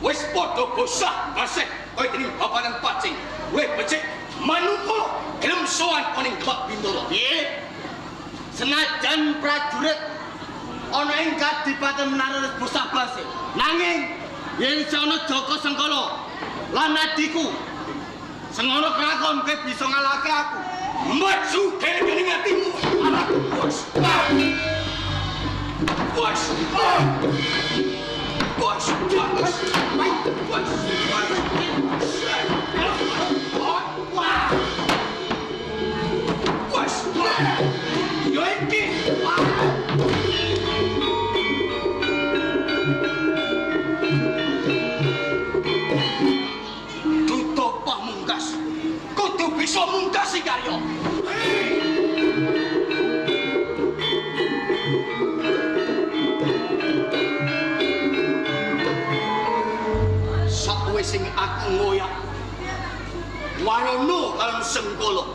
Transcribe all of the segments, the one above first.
Wis padha bosah baseh kaya dening babaran pacing. Luwih becik manungkala gelem sowan ana ing Demak Bintoro. Piye? Senajan prajurit ana ing Kadipaten Menara wis bosah baseh. Nanging yen isih ana Jaka Sengkala lan adhiku sing ana kelakon kowe bisa ngalahke aku. Maju geleng-geleng atimu. Wes. Wes. Wes. Wes. Wes. Wes. Yo iki. Duta pamungkas. Kudu bisa mungkasi karya. Sakwise sing aku ngoyak warono kalem Sengkala,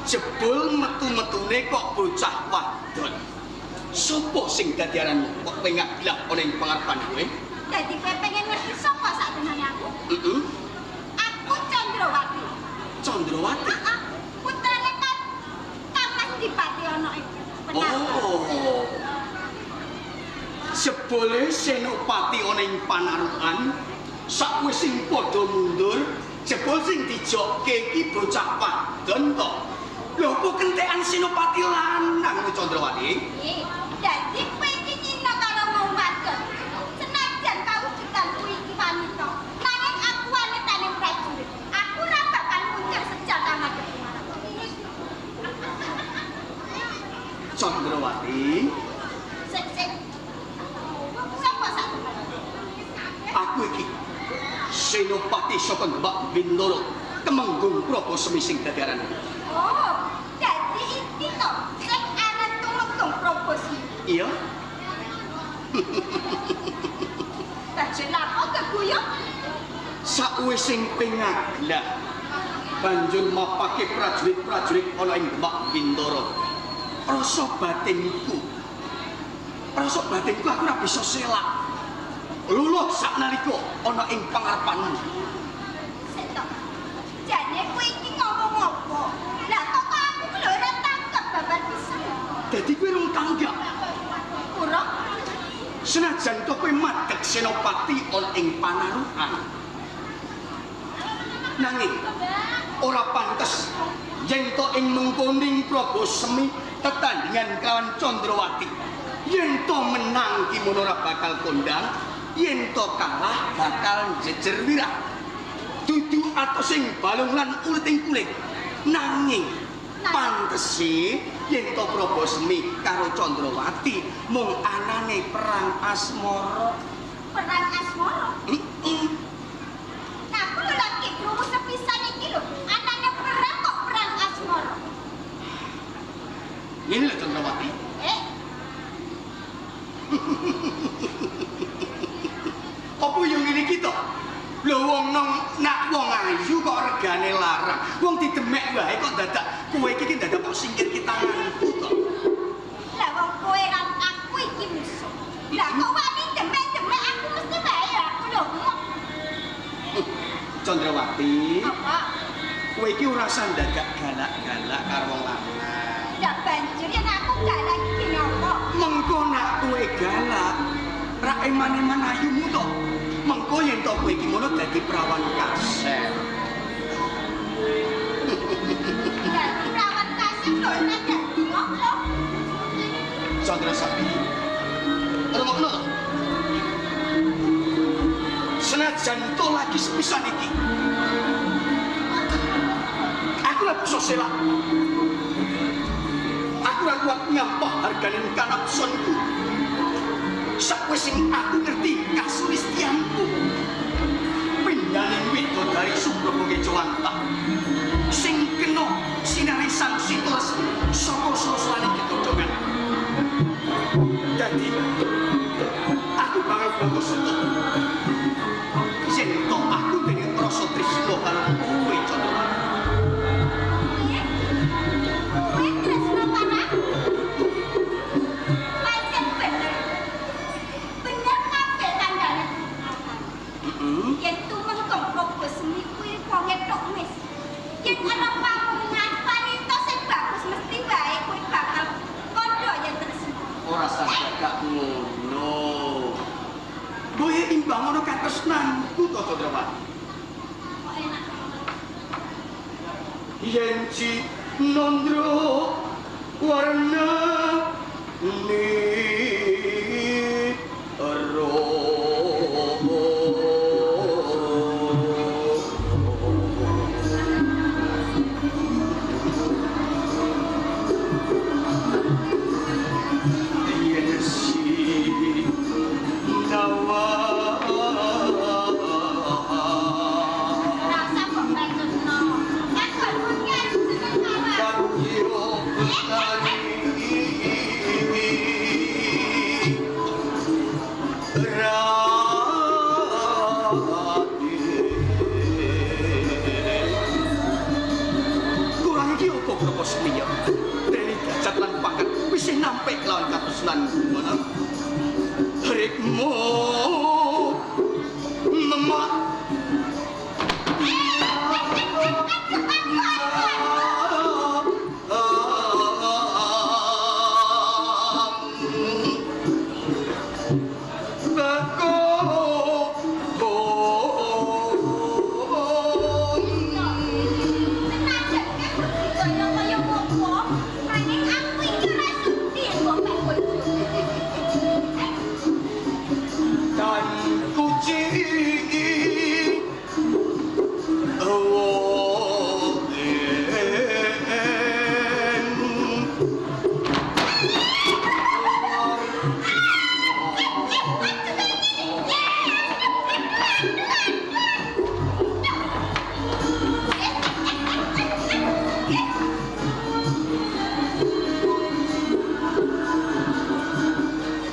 jebul metu-metune kok bocah wadon. Sopo sing dadi aran kok pengak-gilah ana ing pangarepan kowe? Dadi kowe pengen ngerti sapa sakbenane aku? Heeh. Aku Chandrawati. Chandrawati. Heeh. Putrane kan Kang Mas Dipati ana ing Penarukan. Oh. Jebule Senopati ana ing panarukan, sakwis sing padha mundur, jebul sing dijokke iki bocah wadon to. Lho apa kentekan Senopati lanang lho Chandrawati? Piye? Dadi kowe iki nyina karo wong wadon. Senajan kawujudanku iki wanita, nanging aku wanitane prajurit. Aku ora bakal mundur senjata madhep marang. Chandrawati, Sik sik. Sapa sakbenane? Aku iki Senopati saka Demak Bintoro, Temenggung Prabu Semi sing dadi aran. Oh, dadi iki to sing aran Tumenggung Prabu Semi. Iya. Dadi lapo keguyup? Sakwis sing pengaglah banjur mapake prajurit-prajurit ana ing Demak Bintoro. Rasa batinku aku ora bisa selak. Luluh saknalika ana ing pangarepanmu. Sik to. Jane kowe iki ngomong apa? Lah kok aku ku lho ora tangkep babar pisan. Dadi kowe rung tanggap. Kurang. Senajan to kowe madeg senopati ana ing panarukan. Nanging ora pantes yen to ing mengkoning Prabu Semi tetandingan kelawan Chandrawati. Yen to menang kimono ora bakal kondang, yen to kalah bakal jejer wirah. Dudu atos sing balung lan uliting kulit. Nanging pantese yen to Prabu Semi karo Chandrawati mung anane perang asmara. Perang asmara. Heeh. Nah, aku lho lagi krungu sepisan iki lho. Anane perang kok perang asmara. Ngene lho Chandrawati. Eh, Apa yo ngene iki to? Lho wong nong nak wong ayu kok regane larang. Wong didemek wae kok dadak kowe iki dadak kok singkirke tanganku to. Lah wong kowe lan aku iki musuh. Lah kok wani demek-demek aku mesti wae aku lho. Chandrawati, Apa? kowe iki ora usah dadak galak-galak karo wong lanang. Lah banjur yen aku galak iki ngopo? Mengko nak kowe galak, rak eman-eman ayumu to. Mengko yen to kowe iki ngono dadi perawan kasep. Dadi perawan kasep lho ora dadi ngopo? Chandrasari, rungokno to. Senajan to lagi sepisan iki, aku ora bisa selak. Aku ora kuat nyampah hargane kanapsonku. Sakwis sing aku ngerti kasulistianku. Pindane widodari Subrapa Kecowantah sing kena sinare sang Sita Resmi saka sosane gedodongan. Dadi aku bakal bangga suto. Yen to aku dene rasa tresna karo kowe Chandrawati. Piye? Kowe tresno karo aku? Pancen bener. Bener kabeh kandhane. Heeh. Yen ana pamungan wanita sing bagus mesti wae kowe bakal kandha yen tresna. Ora saged ngono. Boye imbang ana katresnanku to Candrawati. Kok enak. Yen cinandra warna niro. Yen sinawa Rasa kok bacutno. Kan kok muni seneng karo aku. Kurang iki apa Bapak Semiya? Dene derajat lan pangkat wis nampik lawan katresnan ngono. Rikmo memak. Senajan kowe kaya kaya apa, nanging aku iki ora sudi yen mbok pek bojo. Dan kucing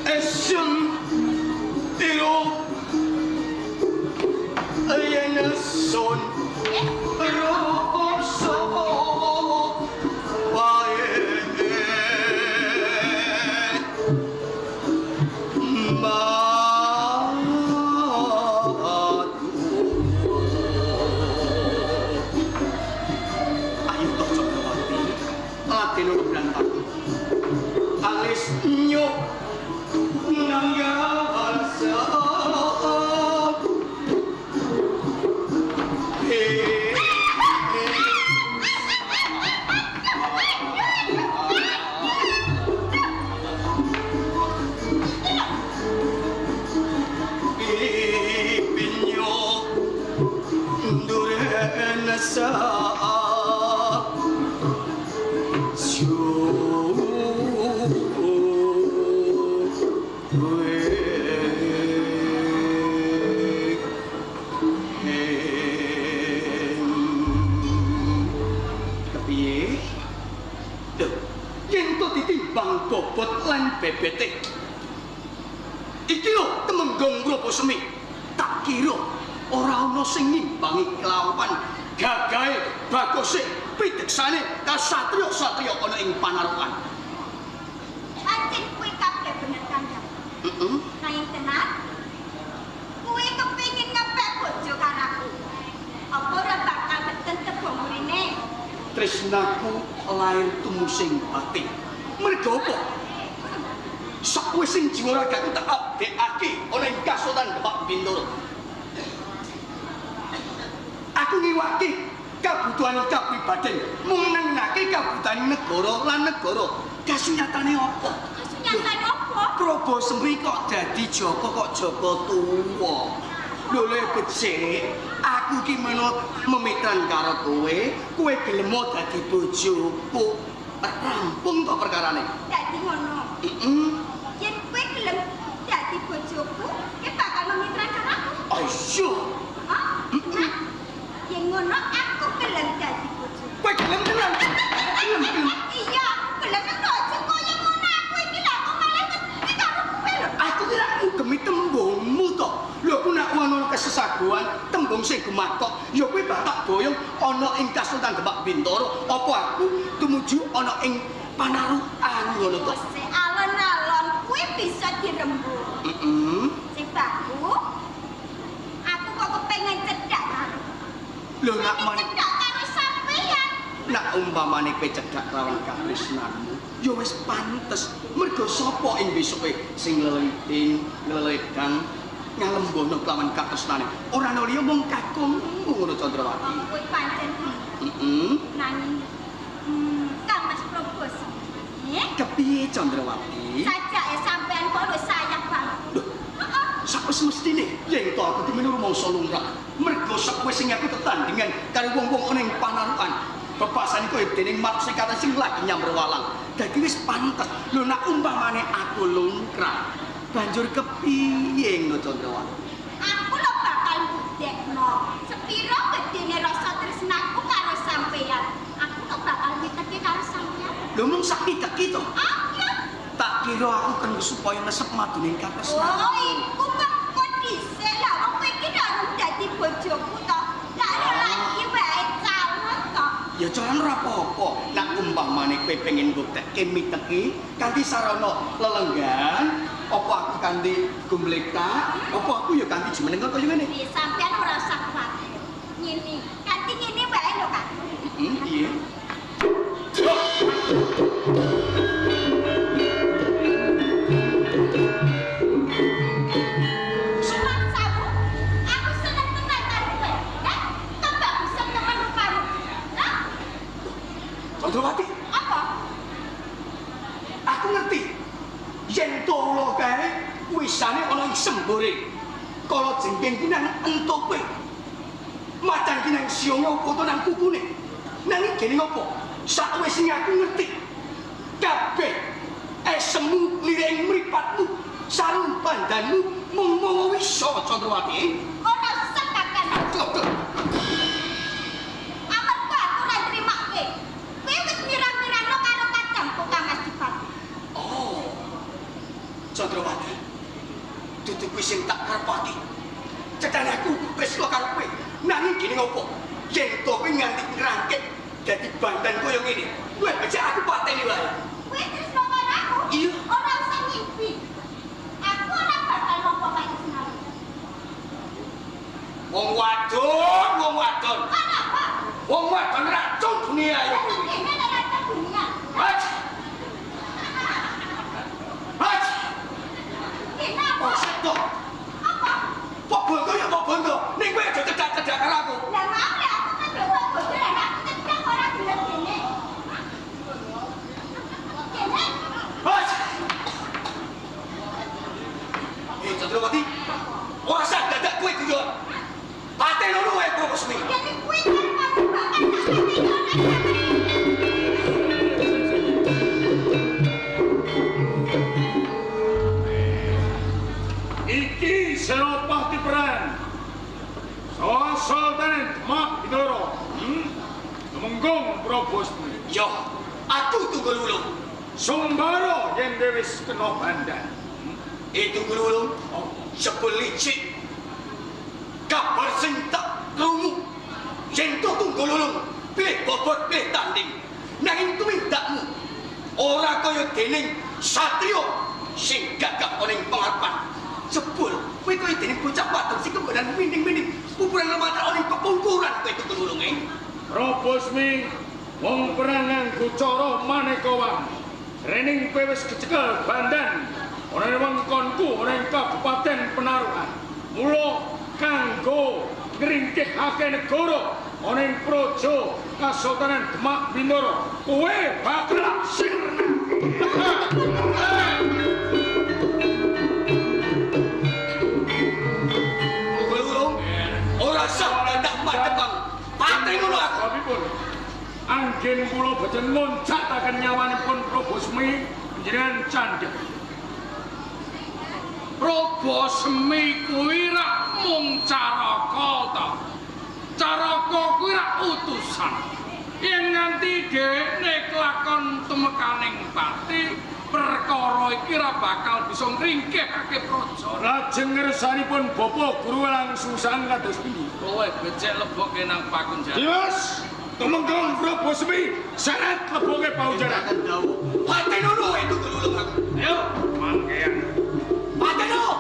Esem tiro yen son rasa wae madu. Ayo toh Candrawati, ladeno brantaku alis nyuk nanggal sop. Pipinyo duren sa Kepiye? Lho, yen to ditimbang bobot lan bebete. Iki lho Temenggung Gropo Semi. Tak kira ora ana sing ngimbangi kelawan gagahe bagose piteksane kasatriya-satriya ana ing panarukan. Pancen kowe kabeh bener kandhang. Heeh. Nanging tenan, kowe kepengin ngepek bojo karo aku. Apa ora bakal beten tebung mrene? Tresnaku lair tumusing batin. Merga apa? Sakwise jiwa ragaku tak abdekake ana ing Kasultan Demak Bintoro. Aku ngiwake kabutuhan kapribaden mung nengnake kabutuhan negara lan negara. Kasunyatane apa? Kasunyatane apa? Probo Semi kok dadi Joko kok Joko tuwa. Lho le becik, aku ki meno memitran karo kowe, kowe gelem dadi bojoku. Rampung to perkarane. Dadi ngono. Heeh. Yen kowe gelem dadi bojoku, kowe bakal memitran karo aku. Ayo. Hah? Nah, yen ngono aku gelem dadi bojoku. Kowe gelem tenan? Gelem gelem. Iya, aku gelem nang aja kaya ngono aku iki lha kok malah wedi karo kowe lho. Aku ki rak ngugemi tembungmu to. Lho aku nak ana kesesaguan tembung sing gumathok, ya kowe batak boyong ana ing Kasultan Demak Bintoro, apa aku tumuju ana ing panarukan ngono to. Wes alon-alon kuwi bisa dirembuk. Heeh. Sing baku, aku kok kepengen cedhak karo. Lho nak Pengen man cedhak karo sampeyan. Nak umpamane kowe cedhak lawan katresnanmu, ya wis pantes. Mergo sapa ing besoke sing leliding, leledang ngalembono kelawan katresnane. Ora ana liya mung kakungmu ngono Candrawati. Kowe pancen Heeh. nanging Kang Mas Probosmi. Kepiye Candrawati? Sajake sampean kok wis sayang banget. Lho, Heeh. sak semestine yen to aku dimene rumangsa lumrah. Mergo sakwis sing aku tetandingan karo wong-wong ana ing panarukan. Bebasan iku dening marsikatan sing lagi nyamber walang. Dadi wis pantes. Lho nek umpamane aku lungkrah, banjur kepiye ngono Candrawati? Aku lho bakal mbuktekno sepiro gedene rasa tresnaku karo sampeyan. Aku lho bakal miteke karo sampeyan. Lho mung sak piteki to. Ah, iya. Tak kira aku kan supaya nesep madune katresnan. Oh, iku mengko dhisik lah wong kowe iki durung dadi bojoku to. Lah lagi wae calon to. Ya calon ora apa-apa. Nek umpamane kowe pengen mbuktekke miteki kanthi sarana lelenggan, apa aku kanthi gumleka, apa aku ya kanthi jumeneng kaya ngene. Piye sampeyan ora usah kuwatir. Ngene, kanthi ngene wae lho, Kang. Heeh, piye? Sumaksamu, aku seneng tenan karo kowe. Hah? Kebagusan temen rupamu. Hah? Candrawati, Apa? aku ngerti. Yen to ula kae wisane ana ing sembore. Kala jengking ki nang entupe. Macan ki nang sionge apa to nang kukune. Nanging gene ngopo? Sakwis sing aku ngerti. Kabeh esemu lirik ing mripatmu, sarung pandanmu mung mawa wisa Candrawati. Ora usah kakang. Aduh, aduh. Amarga aku ora nrimake. Kowe wis mirang-mirangno karo kadangku Kang Mas Dipati. Oh. Candrawati. Dudu kuwi sing tak karepake. Cetane aku tresna karo kowe. Nanging gene ngopo? Yen to kowe nganti ngrangkit dadi bandan kaya ngene. Kowe becik aku pateni wae. Kowe tresno karo aku? Iya. Ora usah ngimpi. Aku ora bakal nampa katresnan. Wong wadon, wong wadon. Ana apa? Wong wadon racun dunia ya kowe. Kene ora dunia. Haj. Haj. Kene apa? Oh, seto. Apa? Kok bondo ya kok bondo. Ning kowe aja cedak-cedak karo aku. Lah maaf ya aku kan yo bojo lah aku cedak ora gelem kene. Kene. Haj. Eh, Candrawati. Ora sah dadak kowe guyon. Paten ngono wae Probosmi. Jadi kuwi kan bakal tak kene ora. Iki Senopati Perang. Sultan Demak Bintoro. Tumenggung Probosmi. Yo, aku tunggul wulung. Sumbara yen wis kena bandan. Tunggul wulung. Sebul licik. Kabar sing tak krungu. Yen to tunggul wulung, pilih bobot pilih tanding. Nanging tumindakmu ora kaya dening satriya sing gagah ana ing pangarepan. Jebul, kowe kaya dening bocah wadon sing kembaran mining-mining pupuran lematan ana ing pepungkuran kowe tunggul wulung. Probosmi wong perang nganggo cara maneka wangun. Rening kowe wis kecekel bandan ana ing wengkonku ana ing Kabupaten Penarukan. Mula kanggo ngringkihake negara ana ing praja Kasultanan Demak Bintoro, kowe bakal sirna. Tunggul wulung, ora sah dadak madhepang. Paten ngono aku. Sebabipun anggen kula boten ngoncataken nyawanipun Probosmi panjenengan candhek. Probosmi kuwi rak mung caraka ta. Caraka kuwi rak utusan. Yen nganti dheweke kelakon tumekaning pati, perkara iki ora bakal bisa ngringkehake praja. Lajeng ngersanipun Bapak Guru Walangsungsang kados pundi? Kowe becik lebokke nang pakunjaran. Dimas, Tumenggung Probosmi syarat lebokke paujaran. Paten ngono wae tunggul wulung aku. Ayo, mangkean. Paten ngono.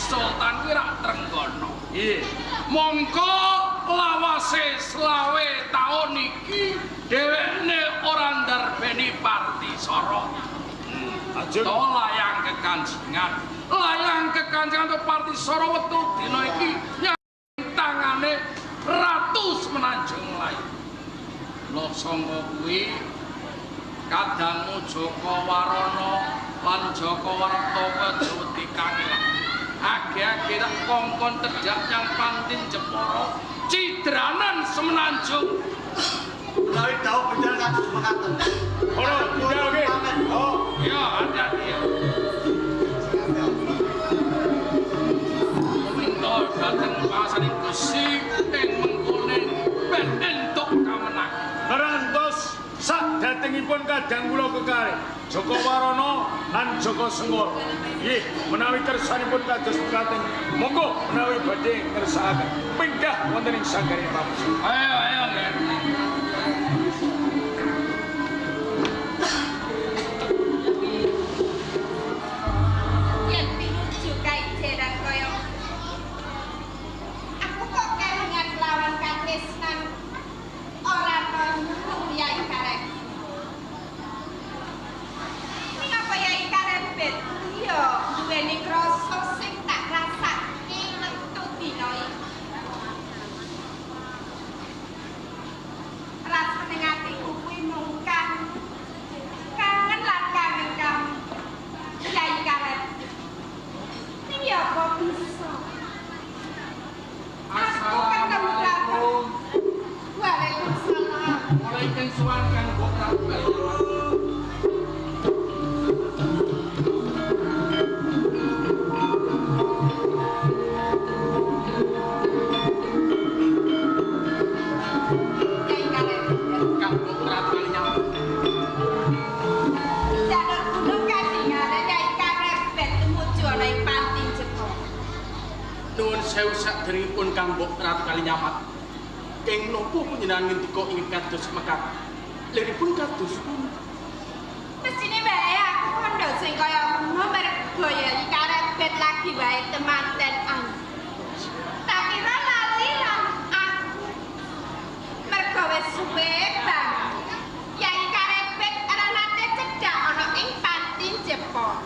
Sultan kuwi rak Trenggana. Nggih. Mongko lawase 25 taun iki dhewekne ora ndarbeni Partisara. Ajeng To layang kekanjengan. Layang kekanjengan to Partisara wektu dina iki nyang tangane Ratu Semenanjung Melayu. Lha sangka kuwi kadangmu Jaka Warana lan Jaka Wartaka aja wedi kangelan. Age-age tak kongkon tedhak nyang Pantin Jepara, cidranan Semenanjung. Menawi dawuh panjenengan kados mekaten. Ora, tidak oke. Oh. Ya, hati-hati ya. Minta dhateng pangasaning Gusti ing mengkone ben entuk kamenangan. Ngerantos sak datengipun kadang kula kekalih Jaka Warana lan Jaka Sengkala. Nggih, menawi kersanipun kados mekaten, monggo menawi badhe ngersakaken pinggah wonten ing sanggaring pamusa. Ayo, ayo, Nger. Yen pinuju kaijeran kaya aku kok kelingan lawan katresnan ora nang Yai Karebet. Ning apa Yai Karebet ya duweni krasa sing tak rasake wektu dina iki. Rasane atiku kuwi mung kangen lan kangen kamu Yai Karebet. Ning ya apa bisa? Aku ketemu kamu. Waalaikumsalam. Mulai suwan kang mbok Ratu. Yai Karebet. Kang mbok Ratu Kalinyamat. Jalur gunung kadingane Yai Karebet tumuju ana ing Panti Jepara. Nuwun sewu sakderengipun Kang Mbok Ratu Kalinyamat. Ing napa panjenengan ngendika ing kados mekaten? Liripun kados pundi? Mesine wae aku kandha sing kaya ngono mergo Yai Karebet lagi wae temanten anu. Tak kira lali lan aku. Mergo wis suwe banget. Yai Karebet ora nate cedhak ana ing Panti Jepara.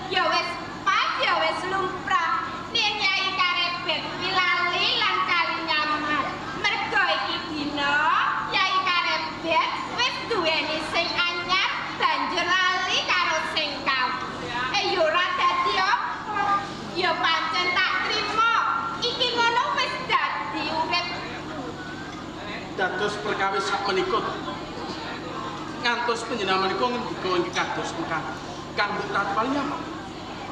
Ya wis pas ya wis lumrah yen Yai Karebet kuwi lali lan Kalinyamat. Mergo iki dina Yai Karebet wis duweni sing anyar banjur lali karo sing kaw. Eh ya ora dadi apa. Ya pancen tak trima. Iki ngono wis dadi uripku. Dados perkawis sakmenika to. Ngantos panjenengan menika ngendika ing kados mekaten. Kang Mbok Ratu Kalinyamat.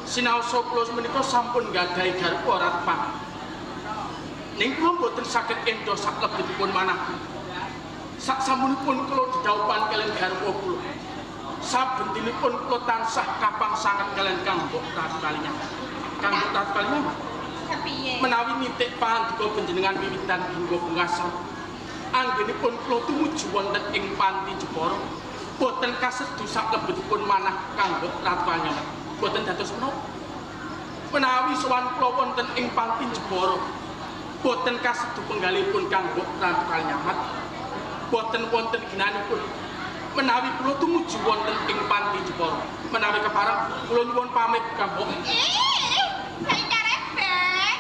Sinaosa kula menika sampun nggadahi garwa Ratu Pangan. Ning kula mboten saged endo saklebetipun manah. Sak sampunipun kula didhawuhan kaliyan garwa kula. Saben dinipun kula tansah kapang sanget kaliyan Kang Mbok Ratu Kalinyamat. Kang Mbok Ratu Kalinyamat. Kepiye? Menawi nitik pandika panjenengan wiwitan hingga bungasan anggenipun kula tumuju wonten ing Panti Jepara boten kasedu saklebetipun manah Kang Mbok Ratu Kalinyamat. Boten dados menapa menawi sowan kula wonten ing Panti Jepara boten kasedu penggalipun Kang Mbok Ratu Kalinyamat, boten wonten ginanipun menawi kula tumuju wonten ing Panti Jepara. Menawi kepareng kula nyuwun pamit Kang Mbok. Yai Karebet.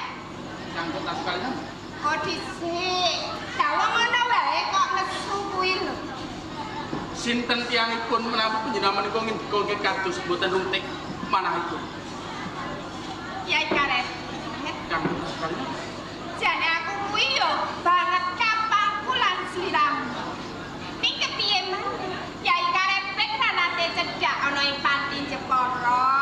Kang Mbok Ratu Kalinyamat. Kok dhisik? Dawa ngono wae kok nesu kuwi lho. Sinten tiyangipun menawi panjenengan menika ngendika nggih kados boten runtik manahipun. Yai Karebet. Kang Mbok Ratu Kalinyamat. Jane aku kuwi yo banget kapangku lan sliramu. Ning kepiye meneh? Yai Karebet ra nate cedhak ana ing Panti Jepara.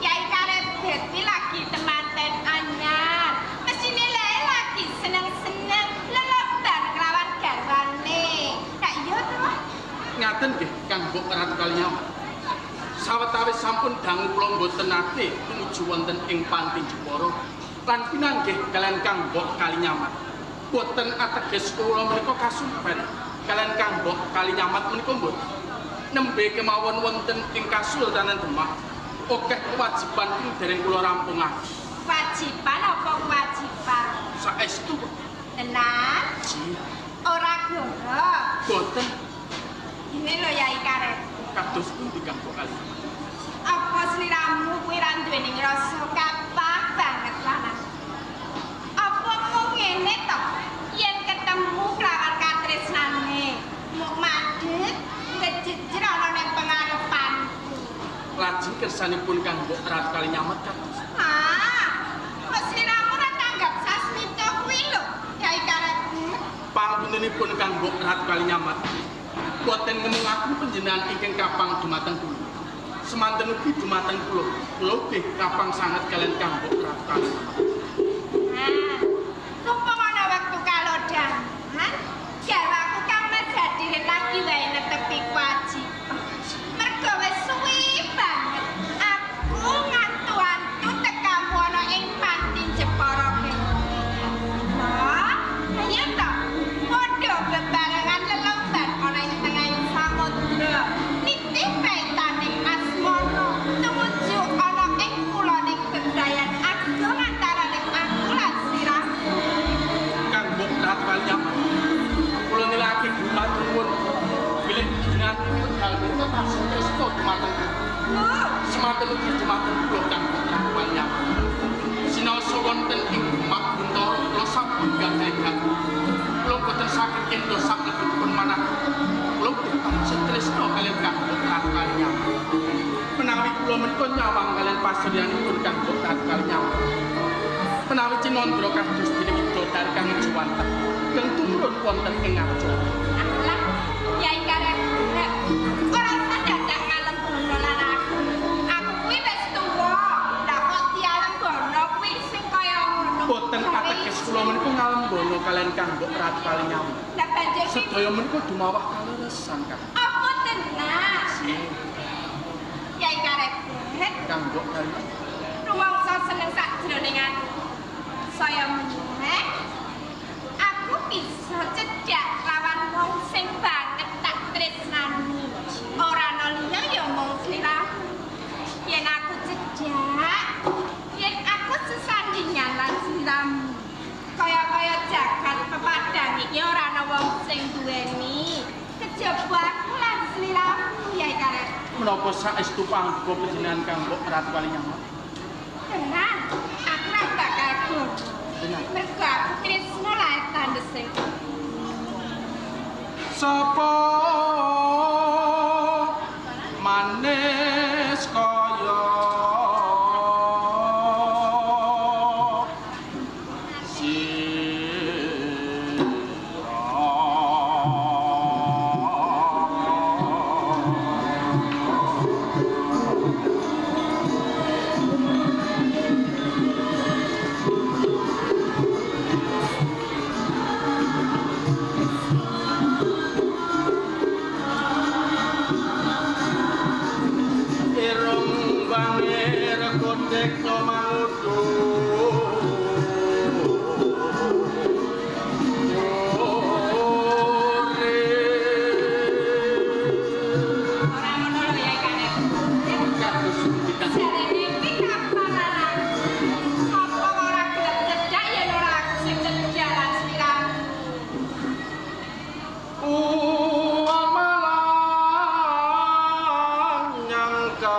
Yai Karebet kuwi lagi temanten anyar. Mesine lek lagi seneng-seneng lelomban kelawan garwane. Tak iya to? Ngaten nggih Kang Mbok Ratu Kalinyamat. Sawetawis sampun dangu kula mboten nate tumuju wonten ing Panti Jepara lan pinanggih kaliyan Kang Mbok Kalinyamat. Boten ateges kula menika kasumpen kaliyan Kang Mbok Kalinyamat menika mboten. Nembe kemawon wonten ing Kasultanan Demak akeh kewajiban ing dereng kula rampungaken. Kewajiban apa kewajiban? Saestu. Tenan? Ora goro. Boten. Ini lho Yai Karet. Kados pundi Kang Mbok Kali? Apa sliramu kuwi ra duweni rasa kapak banget lan aku? Apa mung ngene to? Yen ketemu kelawan katresnane, muk madhep ngejejer ana ning pengarepanku. Lajeng kersanipun Kang Mbok Ratu Kalinyamat kados. Ah, kok sliramu ora tanggap sasmita kuwi lho, Yai Karet. Pangapuntenipun Kang Mbok Ratu Kalinyamat. Boten ngemungaken panjenengan ingkang kapang dumateng kula. Semanten ugi dumateng kula. Kula ugi kapang sanget kalian Kang Mbok Ratu Kalinyamat. Nah, mumpung ana wektu kalodhangan, garwaku Kang Mas Hadirin lagi wae netepi kewajiban. Mergo wis suwi banget aku ngantu-antu tekamu ana ing panti Jepara kene. Lah, ayo to, padha bebarengan lelomban ana ing tengahing samudra. Nitih paitaning asmara tumuju ana ing kuloning bebrayan agung antaraning aku lan sliramu. Kang Mbok Ratu Kalinyamat. Kula nilake matur nuwun bilih panjenengan wekdal menika tasih tresna dumateng kula. Lho, Semanten ugi dumateng kula Kang Mbok Ratu Kalinyamat. Sinaosa wonten ing Gemak Buntara kula sampun gadhahi gatu. Kula boten saged endo saklebetipun manah. Kula taksih tresna kaliyan Kang Mbok Ratu Kalinyamat. Menawi kula menika nyawang kaliyan pasuryanipun Kang Mbok Ratu Kalinyamat. Menawi Cinandra kados dene widodari kang juwantah kang tumurun wonten ing Arjuna. Alah, Yai Karet. Ora usah dadak ngalembono lan aku. Aku kuwi wis tuwa. Lah kok dialembono kuwi sing kaya ngono. Boten ateges kula menika ngalembono kaliyan Kang Mbok Ratu Kalinyamat. Lah banjur ki Sedaya menika dumawah kaleresan Kang. apa tenan? Yai Karet. Kang Mbok Kalinyamat. Rumangsa seneng sakjroning aku. Saya meneh aku bisa cedhak lawan wong sing banget tak tresnani. Ora ana liya ya mung sliramu. Yen aku cedhak, yen aku sesandingan lan sliramu. Kaya-kaya jagat pepadang iki ora ana wong sing duweni. Kejaba aku lan sliramu Yai Karet. Menapa saestu pangduka panjenengan Kang Mbok Ratu Kalinyamat? Tenan, aku ora bakal goro. Tenan. Mergo aku tresna lae tandese. Sapa manis kaya Irung bangir kodhek mangudu. Ora ngono lho Yai Karet. Kados pundi Kang? Jarene kuwi kapan lan aku? Apa ora gelem cedhak yen ora aku sing cedhak lan sliramu. Uang malang nyangka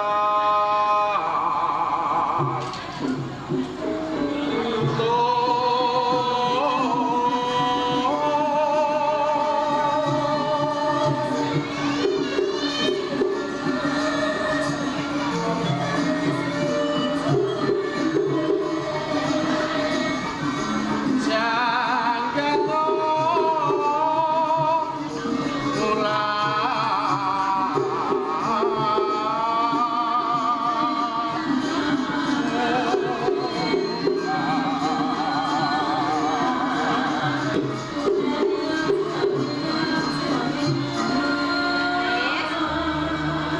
Wis.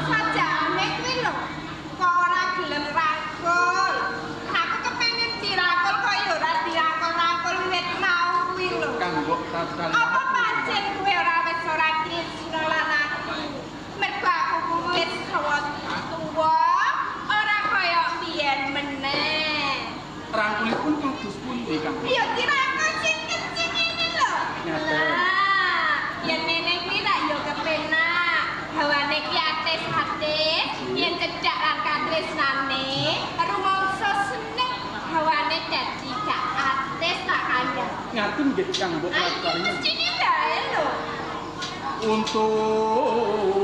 Sajane kuwi lho, kok ora gelem rangkul. Aku kepengin dirangkul kok ya ora dirangkul-rangkul wiwit mau kuwi lho. Kang Mbok Ratu Kalinyamat. Apa pancen kowe ora wis ora tresna lan aku? Mergo aku kuwi wis tuwa, ora kaya biyen meneh. Ratu pundi, Kang? Ya tirako sing kencing ini lho. Lah, yen ngene kuwi rak ya kepenak. Hawane ki atis-atis, yen cedhak lan katresnane, rumangsa seneng hawane dadi gak atis tak kandhani. Ngaten nggih Kang Mbok Ayo mestine bae lho. Untuk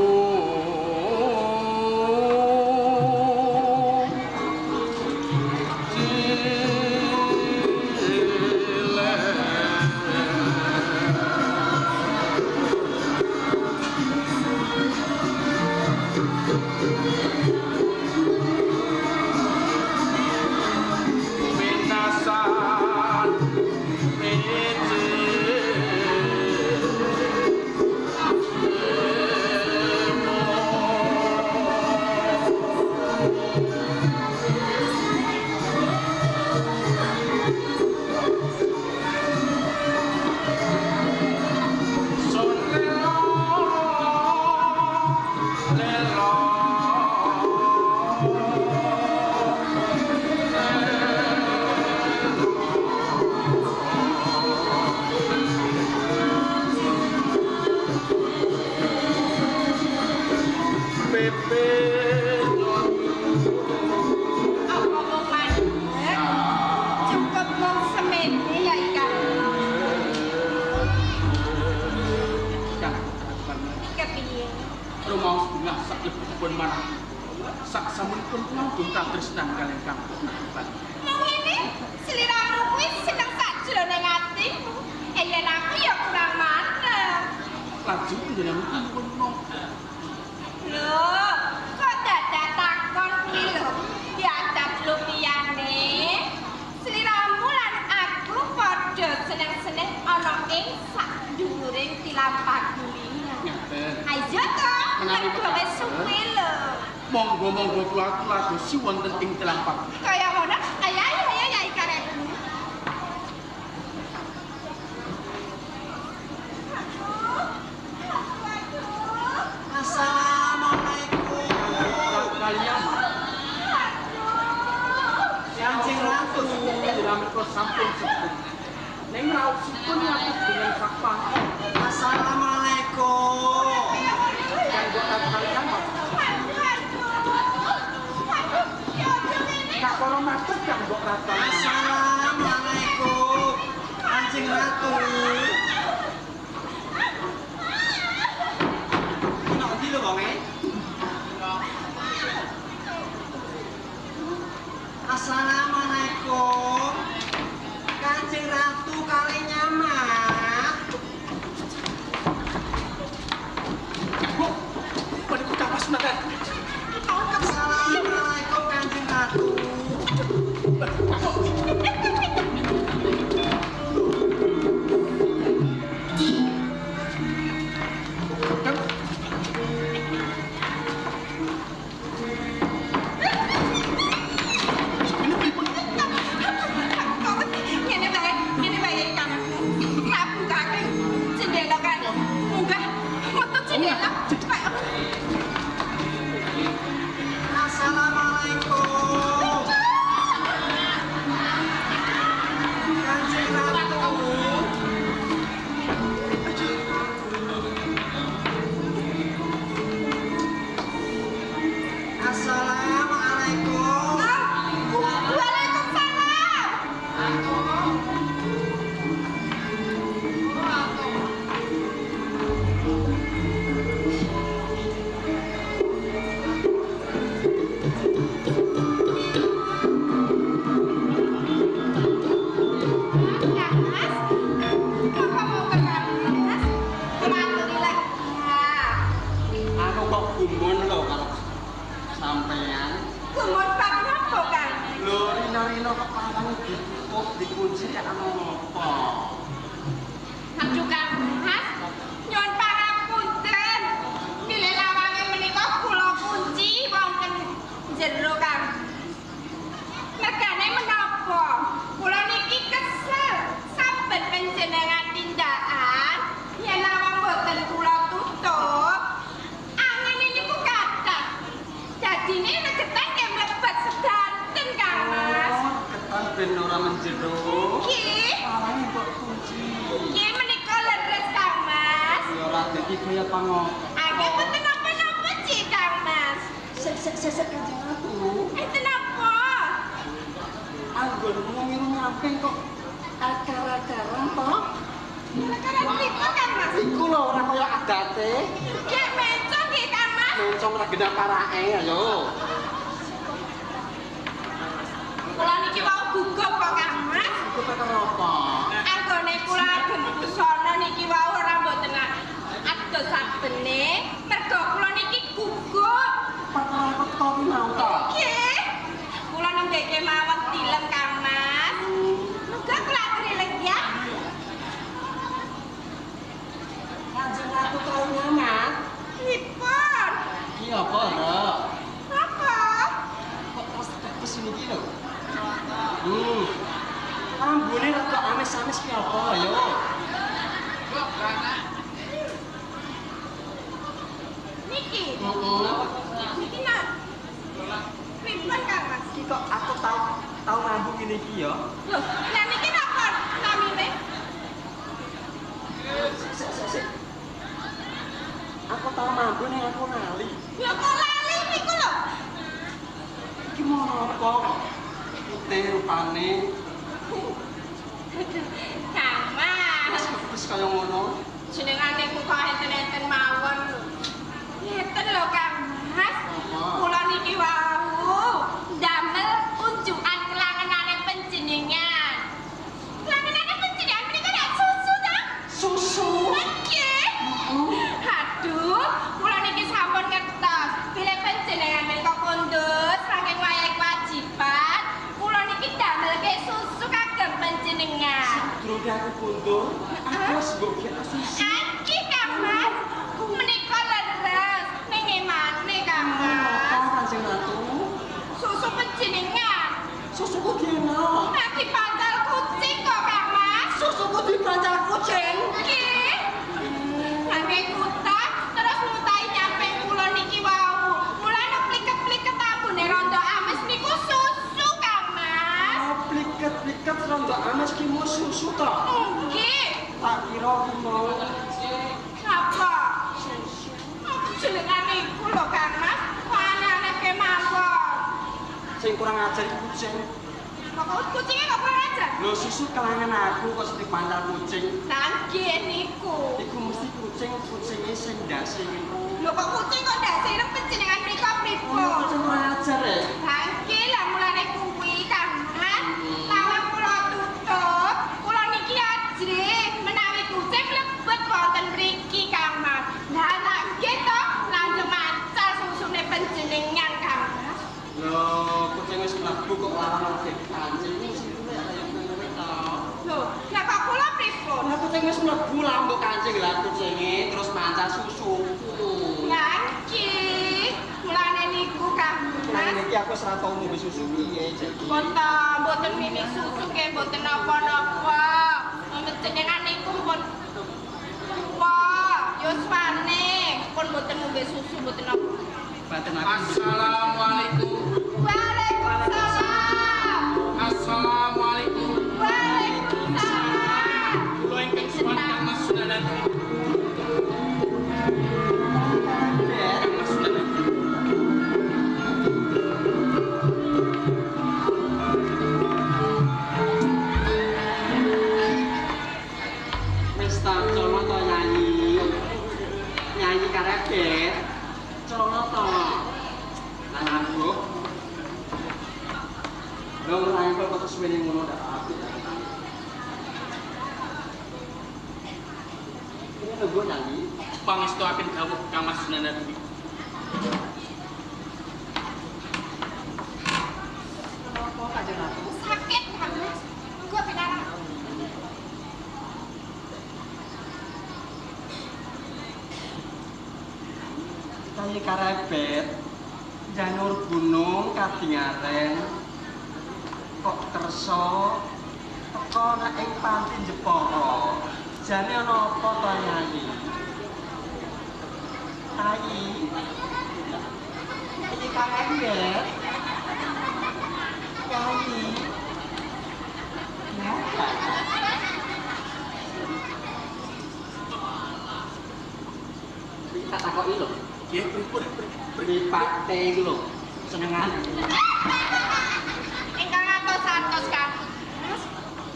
Apa mung mandek? Cukup mung semene ya Kang. Kepiye? Rumaos bungah saklebetipun manah. Sak samunipun kula katresnan kaliyan Kang. Mung ngene, sliramu kuwi seneng sakjroning atimu. Yen aku ya kurang manep. Lajeng panjenengan nyuwun menapa? Lho, kok dadak takon kuwi lho? Biadab lupiyane. Sliramu lan aku padha seneng-seneng ana ing sak dhuwuring tilam pagulingan. Ngaten. Ayo to, Menawi mergo wis suwe lho. Monggo-monggo kula aturadosi wonten ing tilam pagulingan. Kaya ngono, ayo ayo ayo ya ikarepmu. Assalamualaikum. Kaliyan Kanjeng Ratu. Dinamika sampun sepuh. Ning raosipun ngatur dengan sak pangkon. Assalamualaikum. Kanggo kaliyan Kakara matur Kang Mbok Ratu. Assalamualaikum. Kanjeng Ratu. Ana endi lho wonge? Assalamualaikum. Kanjeng Ratu kali nyamat. Mbok, menika kapasunatan. Assalamualaikum Kanjeng Ratu. Ini pripun Iki kaya pango. Agek mboten napa-napa Cik Kang Mas. Sik sik sik sik Kanjeng Ratu. Enten apa? Anggonmu ngiru nyamping kok akar-akaran to? Akar-akaran pripun Kang Mas? Iku lho ora kaya adate. Nggih mencong nggih Kang Mas. Mencong ora genah parake ayo. Kula niki wau gugup kok Kang Mas. Gugup perkara apa? Anggone kula agem busana niki wau ora mboten ados sabene mergo kula niki gugup. Perkara kok to mau to? Nggih. Kula nembe kemawon tilem Kang Mas. Muga kula aturi lenggah. Kanjeng Ratu kau nyaman. Pripun? Iki apa, Rok? Apa? Kok terus kebes niki lho? Ambune rada amis-amis ki apa ayo? Niki. Heeh. Niki nak. Pripun Kang Mas? Iki kok aku tau mambu ngene iki ya. Lho, lah niki napa namine? Sik sik sik. Aku tau mambu ning aku lali. Lho kok lali niku lho? Iki mau apa kok? Putih rupane. Kang Mas. Wis kebes kaya ngono. Jenengane ku kok enten-enten mawon lho. Ngeten lho Kang Mas. Kula niki wau ndamel unjukan kelangenane panjenengan. Kelangenane panjenengan menika nek susu ta? Susu. Nggih. Aduh, kula niki sampun ngertos. Bilih panjenengan menika kondur saking wayahe kewajiban, kula niki damelke susu kagem panjenengan. Sadurunge aku kondur, aku wis mbok gekno susu. Aki Kang Mas, menika leres ning emane Kang Mas. Apa Kanjeng Ratu? Susu panjenengan. Susuku dino. Nah dipancal kucing kok Kang Mas. Susuku dipancal kucing. Nggih. Nangge kutak terus mutahi nyampe kula niki wau. Mulane pliket-pliket ambune rondo amis niku susu Kang Mas. Oh, pliket-pliket rondo amis ki mau susu to? Nggih. Tak kira ku mau Napa? Susu. Apa jenengane iku lho Kang Mas? Kok aneh-aneh kemawon. Sing kurang ajar iku kucing. Kok kucinge kok kurang ajar? Lho susu kelangan aku kok dipancal kucing. Lah nggih niku. Iku mesti kucing-kucinge sing ndase ireng. Lho kok kucing kok ndase ireng panjenengan mriko pripun? Oh, kucing kurang ajar ya. Lah nggih lah mulane kuwi Kang Mas. Lawang kula tutup, kula niki ajrih menawi kucing mlebet wonten mriki Kang Mas. Lah lah nggih to, langsung mancal susune panjenengan Kang Mas. Lho, kucing wis mlebu kok lawang ora dikancing sing tuwek kaya kowe to. Lho, lah kok kula pripun? Lah kucing wis mlebu lah mbok kancing lah kucinge terus mancal susuku. Lah nggih, mulane niku Kang Lah Mas. niki aku wis ora tau ngombe susu piye jeki. Mboten, mboten mimi susu nggih mboten napa-napa. Panjenengan niku pun tuwa, yuswane pun mboten ngombe susu mboten napa. Baten aku. Assalamualaikum. Waalaikumsalam. Assalamualaikum. Waalaikumsalam. Kula ingkang sowan Kang Mas Sunanadi. Kang Mas Sunanadi. Wis ta cono to nyanyi. Nyanyi karebet. Cono to. Lah ngambuk. Lho ngrangkul kok suwene ngono ndak apik ta. Ini lho gua nyanyi. Pangestuaken dawuh Kang Mas Sunanadi. Kenapa Kanjeng Ratu? Sakit Kang Mas. Monggo pinarak. Kaya karebet janur gunung kadingaren kok kersa teka nang ing panti Jepara. Jane ana apa to nyanyi? Tai. Iki karebet. Kai. Ya. takoki lho. Nggih, pripun? Mripate iku lho. Senengan. Ingkang atos-atos Kang. Mas,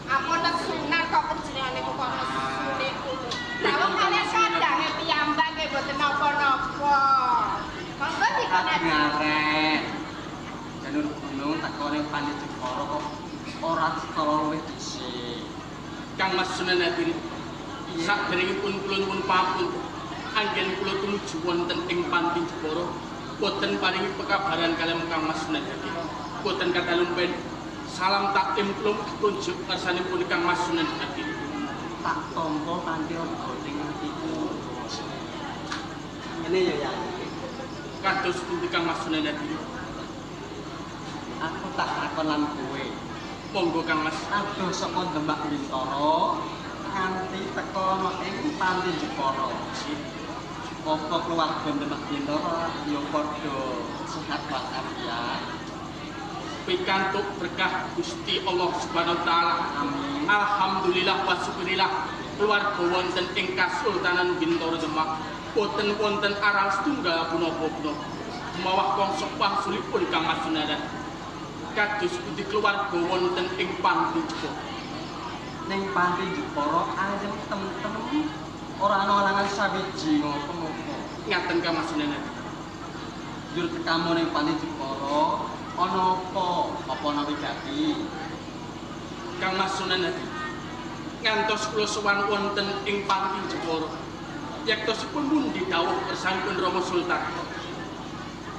ampun nesunan kok panjenengane kok nesu niku. Lah wong kalian kadange piyambak nggih mboten napa-napa. Monggo dipun Ngarep. Janur gunung teko ning Panti Jepara kok ora cetha luwih dhisik. Kang Mas Sunan Hadirin, sakderengipun kula nyuwun pamunten, anggen kula tumuju wonten ing Panti Jepara boten paringi pekabaran kaliyan Kang Mas Sunan Hadirin. Boten katalumpen salam taklim kula mugi kunjuk kersanipun Kang Mas Sunan Hadirin. Tak tampa kanthi reganing atiku. Ngene ya, Yai. Kados pundi Kang Mas Sunan Hadirin? Aku tak takon lan kowe. Monggo Kang Mas. Adoh saka Demak Bintara nganti teka ana ing Panti Jepara. Apa keluarga Demak Bintara ya padha sehat walafiat. Pikantuk berkah Gusti Allah Subhanahu wa taala. Amin. Alhamdulillah wa syukurillah keluarga wonten ing Kasultanan Bintara Demak boten wonten aral setunggal punapa-punapa. Mawah kongso wangsulipun Kang Mas Sunan. Kados pundi keluarga wonten ing Panti Jepara? Ning Panti Jepara ayem tentrem ora ana alangan sawiji ngopo-ngopo. Ngaten Kang Mas Sunan. Njur tekamu ning Panti Jepara ana apa? Apa ana wigati? Kang Mas Sunan Hadi. Ngantos kula sowan wonten ing Panti Jepara. Yektosipun pundi dawuh kersanipun Rama Sultan.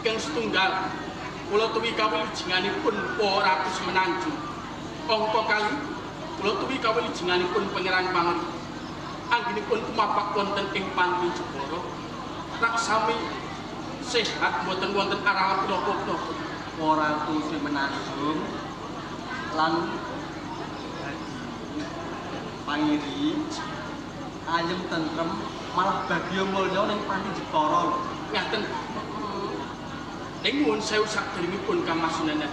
Keng setunggal kula tuwi kawilujenganipun Ratu Semenanjung. Angka kali kula tuwi kawilujenganipun Pangeran Pangri. Anggenipun tumapak wonten ing Panti Jepara. Raksami sehat boten wonten aral punapa-punapa. Ratu Semenanjung lan Pangiri ayem tentrem malah bagya mulya ning Panti Jepara lho. Ngaten. Ning nuwun sewu sakderengipun Kang Mas Sunan.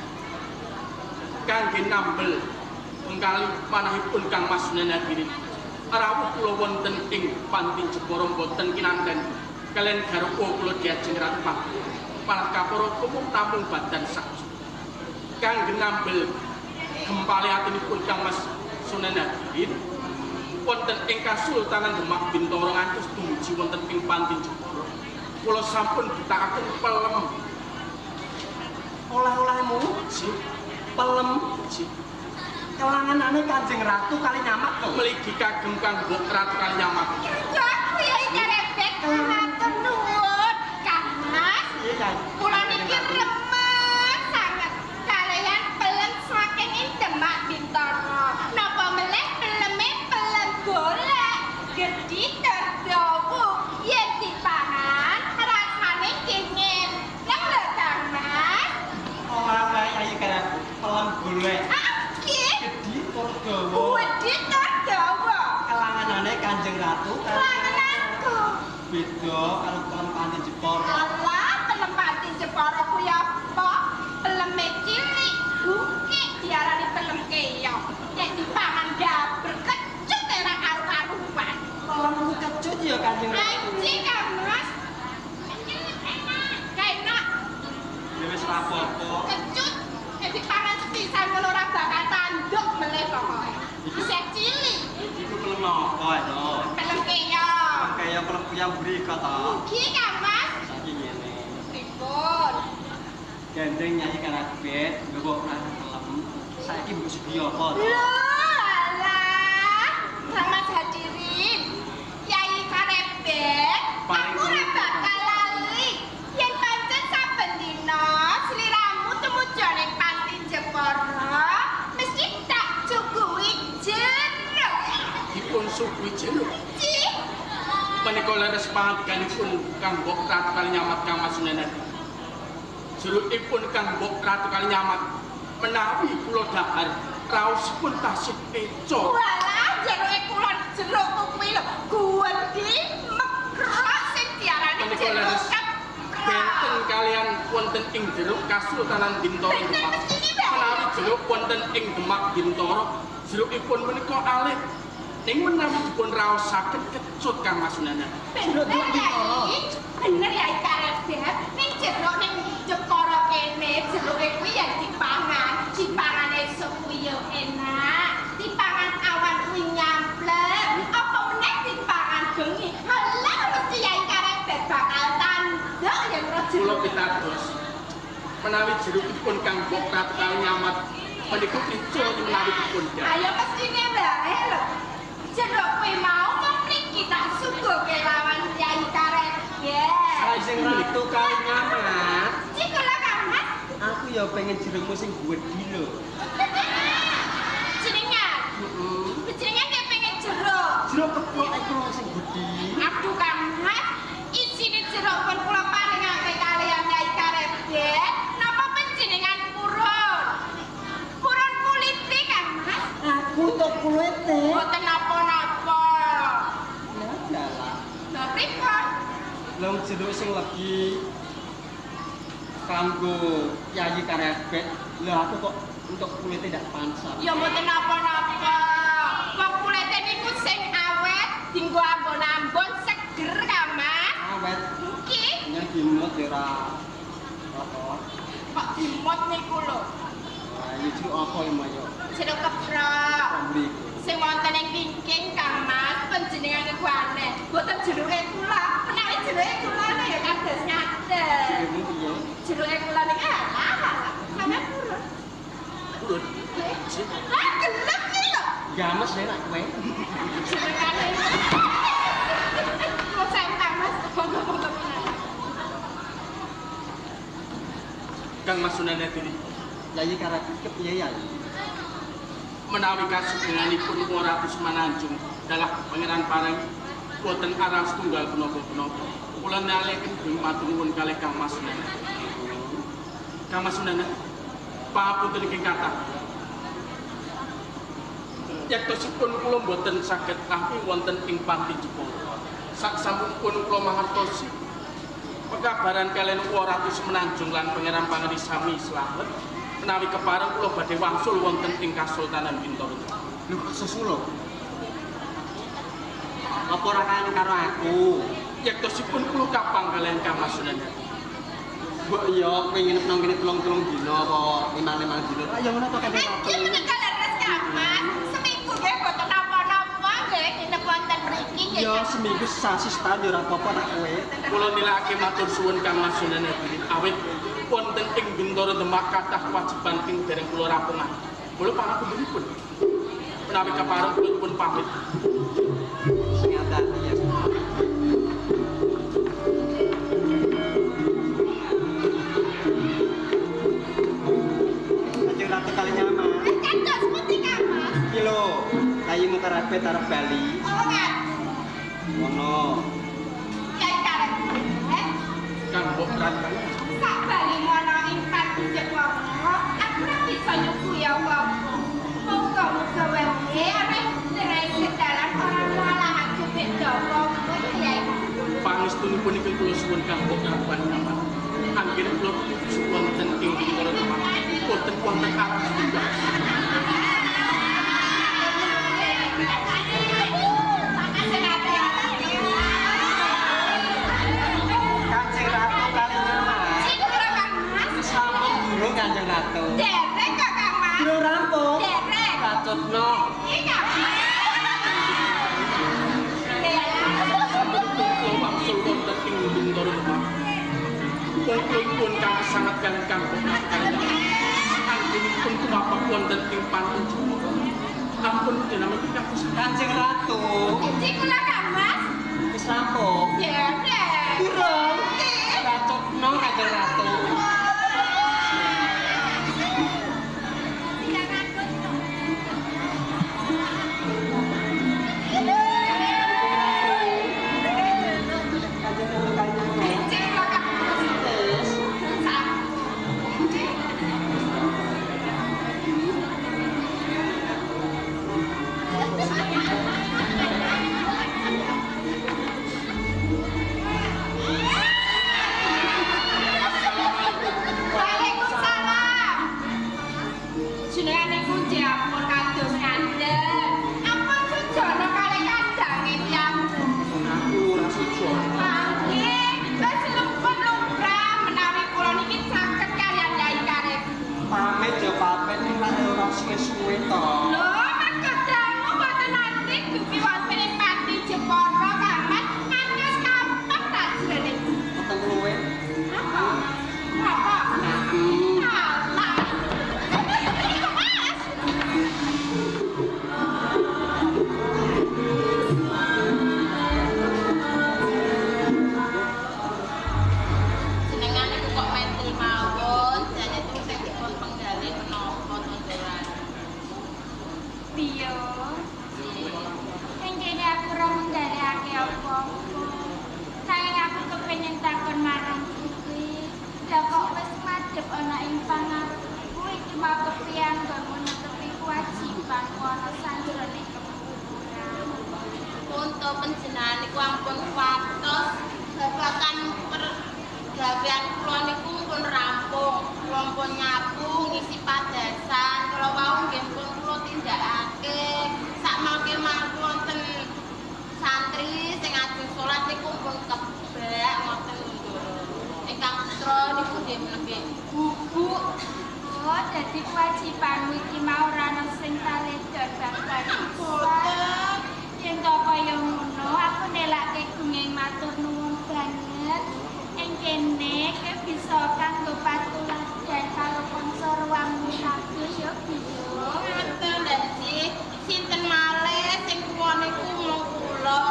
Kangge nambel pengkali manahipun Kang Mas Sunan Hadirin. Rawuh kula wonten ing Panti Jepara boten kinanten kaliyan garwa kula diajeng Ratu Pangri. Malah kapara kumum namung badan sak. Kangge nambel gempale atinipun Kang Mas Sunan Hadirin wonten ing Kasultanan Demak Bintara ngantos dumugi wonten ing Panti Jepara. Kula sampun betakaken pelem. Oleh-olehmu pelem kelanganane Kanjeng Ratu Kalinyamat lho. Mligi kagem kanggo Ratu Kalinyamat. Kerja aku ya iki rebek matur nuwun Kang Mas. Iya, Yai. Kula niki remen sanget kaliyan pelem saking ing Demak Bintara. Napa meleh peleme pelem golek gedhi terdawa yen dipangan rasane nggih ngenteng lho Kang Mas. Ora Yai karep pelem golek. Ah nggih. Gedhi tur dawa. Gedhi tur dawa. Kelanganane Kanjeng Ratu Kelangananku. Beda karo pelem Panti Jepara. Alah, pelem Panti Jepara kuwi apa? Peleme cilik, bungkik diarani pelem keong. Nek dipangan gaber kecut ora karu-karuan. Pelemmu kecut ya Kanjeng Ratu. Anjing Kang Mas. Enak, enak. Ya wis ra apa-apa. Kecut nek dipangan sepisan ngono ora bakal tanduk meleh pokoke. Isih cilik. Iku pelem apa to? Pelem keong. Kaya pelem kuyang mriko to. Nggih Kang Mas. Saiki ngene. Pripun? Gandeng Nyai Karabet nggawa pelem. Saiki mbok sugi apa to? Lho, alah. Kang Mas Hadirin. Yai Karebet, aku ora bakal lali. Yen pancen saben dina sliramu tumuju ning Panti Jepara, mesti tak cukuhi jeruk. Dipun suguhi jeruk. Cih, Menika leres pangandikanipun Kang Mbok Ratu Kalinyamat Kang Mas Sunan. Jerukipun Kang Mbok Ratu Kalinyamat menawi kula dahar raosipun tasih eco. walah jeruke kula jerukku kuwi lho, guwedhi mekrok sing diarani Menika jeruk leres keprok. Benten kalian wonten ing jeruk Kasultanan Bintara Benten Demak. mestine, Mbak. Menawi jeruk wonten ing Demak Bintara, jerukipun menika alih Ning menawi dipun raosaken kecut Kang Mas Sunandar. Bener Yai, bener Yai Karebet. Ning jeruk ning Jepara kene, jeruke kuwi ya dipangan, dipangan esuk kuwi ya enak, dipangan awan kuwi nyamplek, apa meneh dipangan bengi. Halah mesti Yai Karebet bakal tanduk yen ora Kula jeruk. pitados. Menawi jerukipun Kang Mbok Ratu Kalinyamat menika kecut menawi dipun dahar. Ayo mestine wae lho. Jeruk kuwi mau mriki tak suguhke lawan Yai Karebet. Kanjeng Ratu Kalinyamat, Cikula Kang Mas. aku ya pengen jerukmu sing gedhi lho. Jenengan. Heeh. Jenengan nek pengen jeruk. Jeruk keplok iku lho sing gedhi. Aduh Kang Mas, isine jeruk pun kula paringake kaliyan Yai Karebet. Napa panjenengan purun? Purun kulite Kang Mas. Aku tok kulite. Mboten napa-napa. Ya dalah. Lha pripun? Lah jeruk sing legi kanggo Yayi Karebet. Lah aku kok untuk kulite ndak pantas. Ya mboten napa-napa. Wong kulite niku sing awet, dinggo ambon-ambon seger Kang Mas. Awet Nggih, nyang dimot ya ora apa. kok dimot niku lho. Wah, ya jeruk apa ya Mas yo? Jeruk keprok. Pembeli iku. Sing wonten ing wingking Kang Mas, panjenengan niku aneh. Mboten jeruke kula. Menawi jeruke kula lho ya kados ngaten. Jerukmu piye? Jeruke kula niku alah alah. Sampeyan purun. Purun. Lah gelem iki lho. Games ya nak kowe. Jenengane. Kok saya Kang Mas, monggo-monggo pinangan. Kang Mas Sunandar diri Yayi Karebet kepiye Yayi? menawi kasugenganipun Ratu Semananjung dalah Pangeran Pareng boten aran setunggal punapa-punapa. Kula naleken matur nuwun kalih Kang Mas Sunandar. Kang Mas Sunandar, pangapunten ingkang kathah. Yektosipun kula boten saged ahli wonten ing panti Jepara. Saksampun kula mangertosi pekabaran kaliyan Ratu Semenanjung lan Pangeran Pangeri sami slamet. Menawi kepareng kula badhe wangsul wonten ing Kasultanan Bintoro. Lho kok sesulo? Apa ora kangen karo aku? Yektosipun kula kapang kaliyan Kang Mas Sunandar. Mbok iya kowe nginep nang kene telung-telung dina apa limang-limang dina. Ah ya ngono to Kanjeng Ratu. Nggih menika leres Kang Mas. Seminggu nggih boten napa-napa nggih nginep wonten mriki nggih. Ya seminggu sesasi setahun ya ora apa-apa nak kowe. Kula nilake matur suwun Kang Mas Sunandar awit wonten ing Bintoro Demak kathah kewajiban ing dereng kula rampungan. Kula pangapuntenipun. Menawi kepareng kula pun pamit. Sing ati-ati ya. Kanjeng Ratu Kalinyamat. Kados pundi Kang Mas? Iki lho, Yayimu Karebet arep bali. Oh ngaten. Ngono. Yai Karebet. Kang Mbok Ratu. Sak bali ngono ing panti Jepara, aku ora bisa nyuguhi apa-apa. Muga-muga wae ana ing sedalan ora malah aku beda apa ya Yai. Pangestunipun ingkang kula suwun Kang Mbok Ratu Kalinyamat. Anggen kula tuju wonten ing Bintoro Demak. Boten wonten arah setunggal. Kanjeng Ratu Kalinyamat. Cikula Kang Mas. Wis rampung durung Kanjeng Ratu? Dereng kok Kang Mas. Durung rampung. Dereng. Kacutno. Iki Kang Mas. Kula wangsul wonten ing Bintoro Demak. Wong kula kang sangat kaliyan Kang Mbok Ratu Kalinyamat. Anggenipun tumapak wonten ing panti Jepara. Ampun dinamiki kados Kanjeng Ratu. Cikula Kang Mas. Wis rampung. Dereng. Durung. Kacutno Kanjeng Ratu. Kanjeng Ratu Kalinyamat. Cikula Kang Mas. Wis. Sampun. to panjenengan niku ampun kuwatos babagan pergawean kula niku pun rampung. Kula pun nyapu ngisi padasan. Kula wau nggih pun kula tindakake. Sakmangke mangke wonten santri sing ajeng salat niku pun kebak ngoten lho. Ingkang putra niku nggih nembe bubuk. Oh, dadi kewajibanmu iki mau ora ana sing taledon babar. Boten. Yen to kaya ngono, aku nelake gunging matur nuwun banget. Ing kene kowe bisa kanggo patuladan karo kanca ruangmu kabeh ya, Biyo. Ngaten lha sih, sinten malih sing tuwa niku mung kula.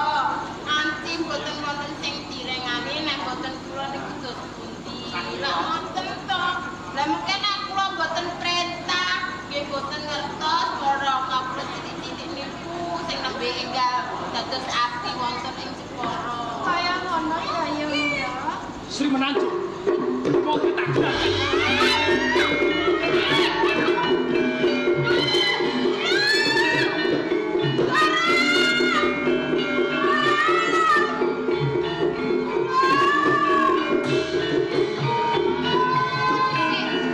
Anci mboten wonten sing direngani nek mboten kula niku dos pundi. Lah ngoten to. Lah mungkin nek kula mboten perintah, nggih mboten ngertos para kawula sithik-sithik niku sing nembe enggal dados abdi wonten ing Jepara. Kaya ngono ya, ya. Sri Menanjung. Kok tak gerakan.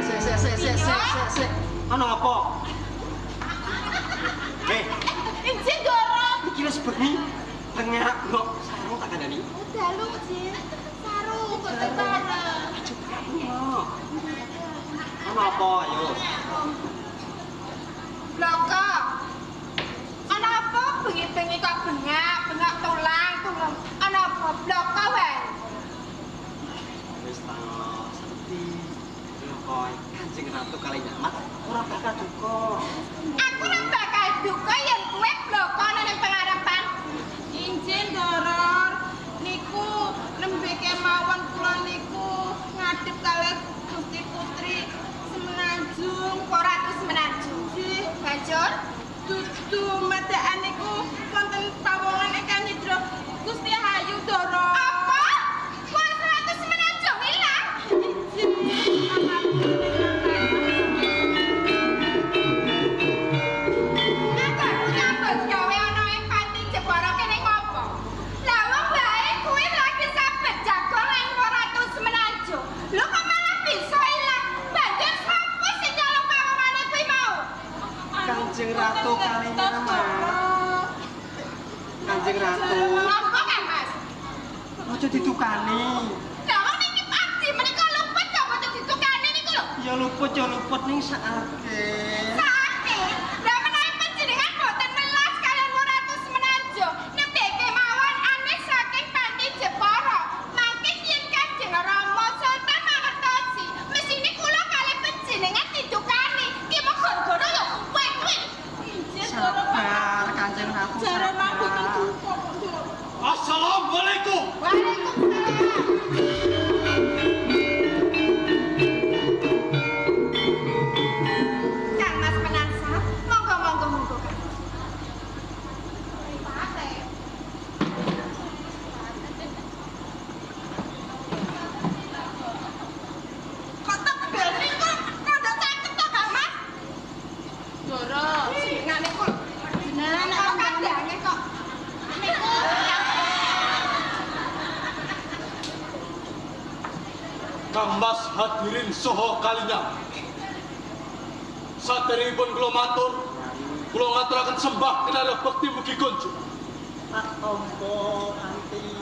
Sik sik sik sik sik sik sik. Ana apa? Eh, Injih Ndoro. iki wis bengi. Tengah kok sarung tak kandhani. Dalu, Jih. Sarung boten bareng. Aja bengok. Ana apa ayo? Bloko. Ana apa bengi-bengi kok bengak, bengak tulang, tulang. Ana apa bloko wae? Wis ta, seperti kok Kanjeng Ratu Kalinyamat ora bakal duka. Aku ora bakal duka yen kowe bloko nang pengarepan. Injih Ndoro, niku nembe kemawon kula niku ngadep kalih Gusti Putri Semenanjung, Ratu Semenanjung. Nggih, banjur dudu medakan niku wonten pawongan ingkang nyidra Gusti Hayu Ndoro. Apa? Wong Ratu Semenanjung ilang? Injih. Aku nyambut gawe ana ing panti Jepara kene ngopo? Lah wong wae kuwi lagi sabet jago ing Ratu Semenanjung. Lho kok malah bisa ilang? Banjur sapa sing nyolong pawongane kuwi mau? Kanjeng Ratu Kalinyamat. Kanjeng Ratu, Apa kan, Mas? aja ditukani. Lah wong niki abdi menika luput kok boten ditukani niku lho. Ya luput ning sakake. Sakake. Lah menawi panjenengan boten melas kaliyan Ratu Semenanjung, nembe kemawon aneh saking panti Jepara. Mangke yen Kanjeng Rama Sultan mangertosi, mesine kula kalih panjenengan ditukani. Ki mung gara-gara ya kowe kuwi. Sabar Kanjeng Ratu. Sabar. Assalamualaikum. Waalaikumsalam. Kang Mas Penangsang, monggo monggo monggo Kang. Kok tebel niku rada caket to Kang Mas? Ndoro, jenengane kok jenengan kok kandange kok niku Kang Mas hadirin soho kalinya. Saderengipun kula matur, kula ngaturaken sembah kinarya bekti mugi kunjuk. Tak tampa kanthi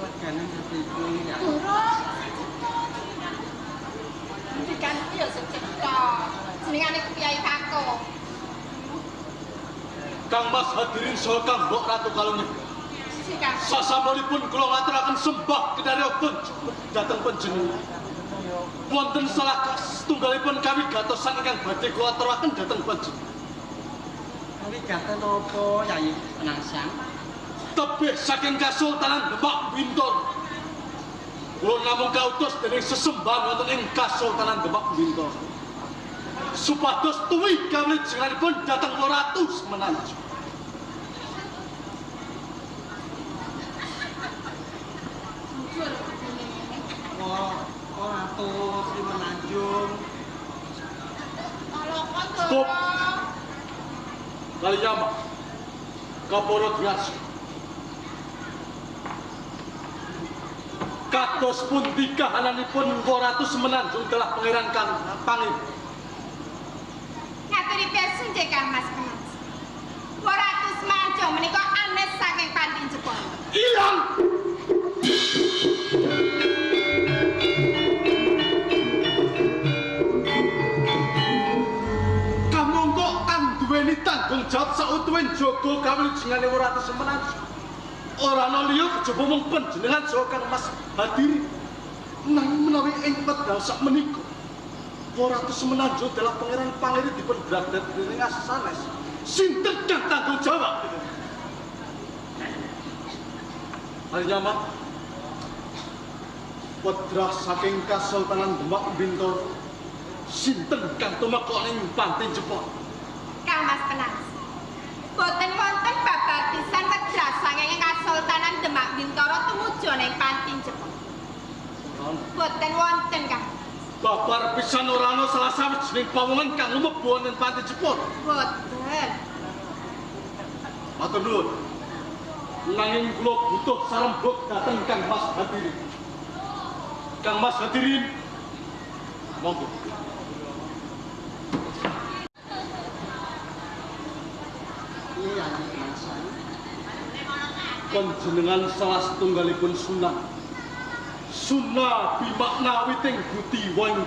legane atiku ya. Ndoro, ngendikan ku ya sing cetha. Jenengane ku Kyai Kakung. Kang Mas hadirin soho Kang Mbok Ratu Kalunya. Sing Kang. Sasampunipun kula ngaturaken sembah kinarya kunjuk dhateng panjenengan. Wonten salah setunggalipun kawigatosan ingkang badhe kula aturaken dhateng panjenengan. Kawigaten apa Yai Penangsang? Tebih saking Kasultanan Demak Bintoro. Kula namung kautus dening sesembahan wonten ing Kasultanan Demak Bintoro. Supados tuwi kawilujenganipun dhateng Ratu Semenanjung. Oh, Ratu Sri Menanjung. Cukup. Kaliyama. Kaporo Diyarsa. Kados pundi kahananipun Ratu Semenanjung dalah Pangeran Kang Pangir. Ngaturi pirsa Kang Mas Penas. Ratu Semenanjung menika anes saking Panti Jepara. Ilang. Kamangka kang duweni tanggung jawab sautuhe njaga kawilujengane Ratu Semenanjung. Ora ana liya kejaba mung panjenengan saha Kang Mas Hadiri. Nanging menawi ing wekdal sakmenika Ratu Semenanjung dalah Pangeran Pangiri dipun bradat dening sanes. Sinten kang tanggung jawab? Alinyaman, wedrah saking Kasultanan Demak Bintoro, sinten kang tumeka ing Panti Jepara? Kang Mas Penas. Boten wonten babar pisan wedrah saking Kasultanan Demak Bintoro tumuju ning Panti Jepara. Boten wonten, Kang. Babar pisan ora ana salah sawijining pawongan kang lumebu wonten Panti Jepara. Boten. Matur nuwun. Nanging kula butuh sarembug dhateng Kang Mas Hadirin. Kang Mas Hadirin, monggo. Iya, Penangsang. Panjenengan salah setunggalipun sunan. Suna bimakna witing budi waing.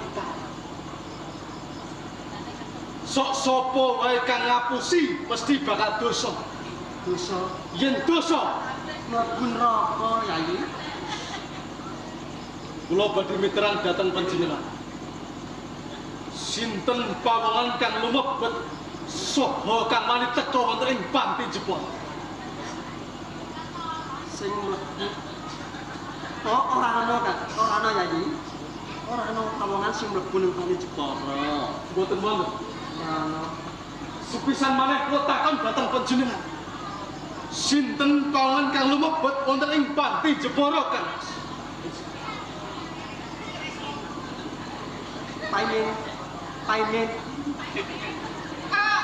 Sok sapa wae kang ngapusi mesti bakal dosa. Dosa Yen dosa mlebu neraka, Yai. Kula badhe miterang dhateng panjenengan. Sinten pawongan kang lumebet saha kang wani teka wonten ing Panti Jepara? Sing mlebu. Oh, ora ana, Kang. Ora ana, Yai. Ora ana pawongan sing mlebu ning Panti Jepara. Mboten wonten. Ora ana. Sepisan maneh kula takon dhateng panjenengan. Sinten pawongan kang lumebet wonten ing Panti Jepara, Kang? Paimin. Paimin.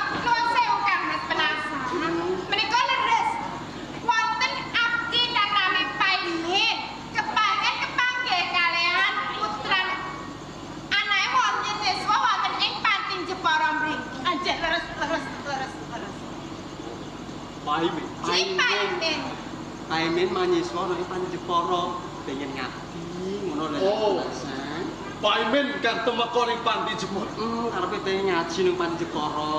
Nuwun sewu Kang Mas Penangsang. Menika leres. Wonten abdi kang nami Paimin kepangen kepanggih kalihan putra anake wonten siswa wonten ing Panti Jepara mriki. Anjir leres leres leres leres. Paimin. Si Paimin. Paimin manyiswa nang Panti Jepara pengen ngabdi ngono lho. Oh. Penangsang. Paimin kang tumeka ning Panti Jepara. Karepe pengen ngaji nang Panti Jepara.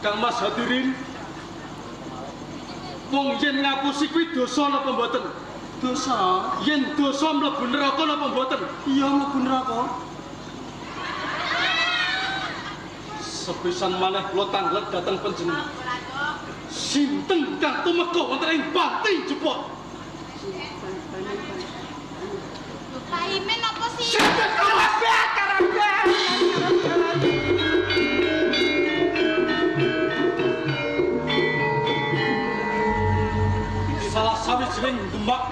Kang Mas Hadirin, wong yen ngapusi kuwi dosa napa mboten? Dosa? Yen dosa mlebu neraka napa mboten? Iya mlebu neraka. Sepisan maneh kula tanglet dhateng panjenengan. Sinten kang tumeka wonten ing Panti Jepara? Paimin apa sih? Sinten kang salah sawijining Demak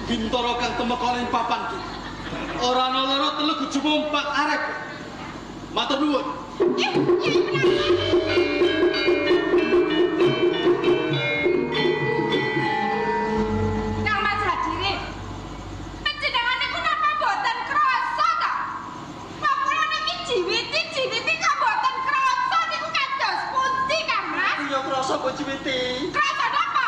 Bintara kang tumeka ning papan ki. Ora ana loro telu kejaba empat arek. Matur nuwun. Yai Penangsang. Kang Mas Hadirin. Panjenengan niku napa mboten krasa ta? Wong kula niki jiwiti-jiwiti kok mboten krasa niku kados pundi Kang Mas? Iya krasa kok jiwiti. Krasa napa?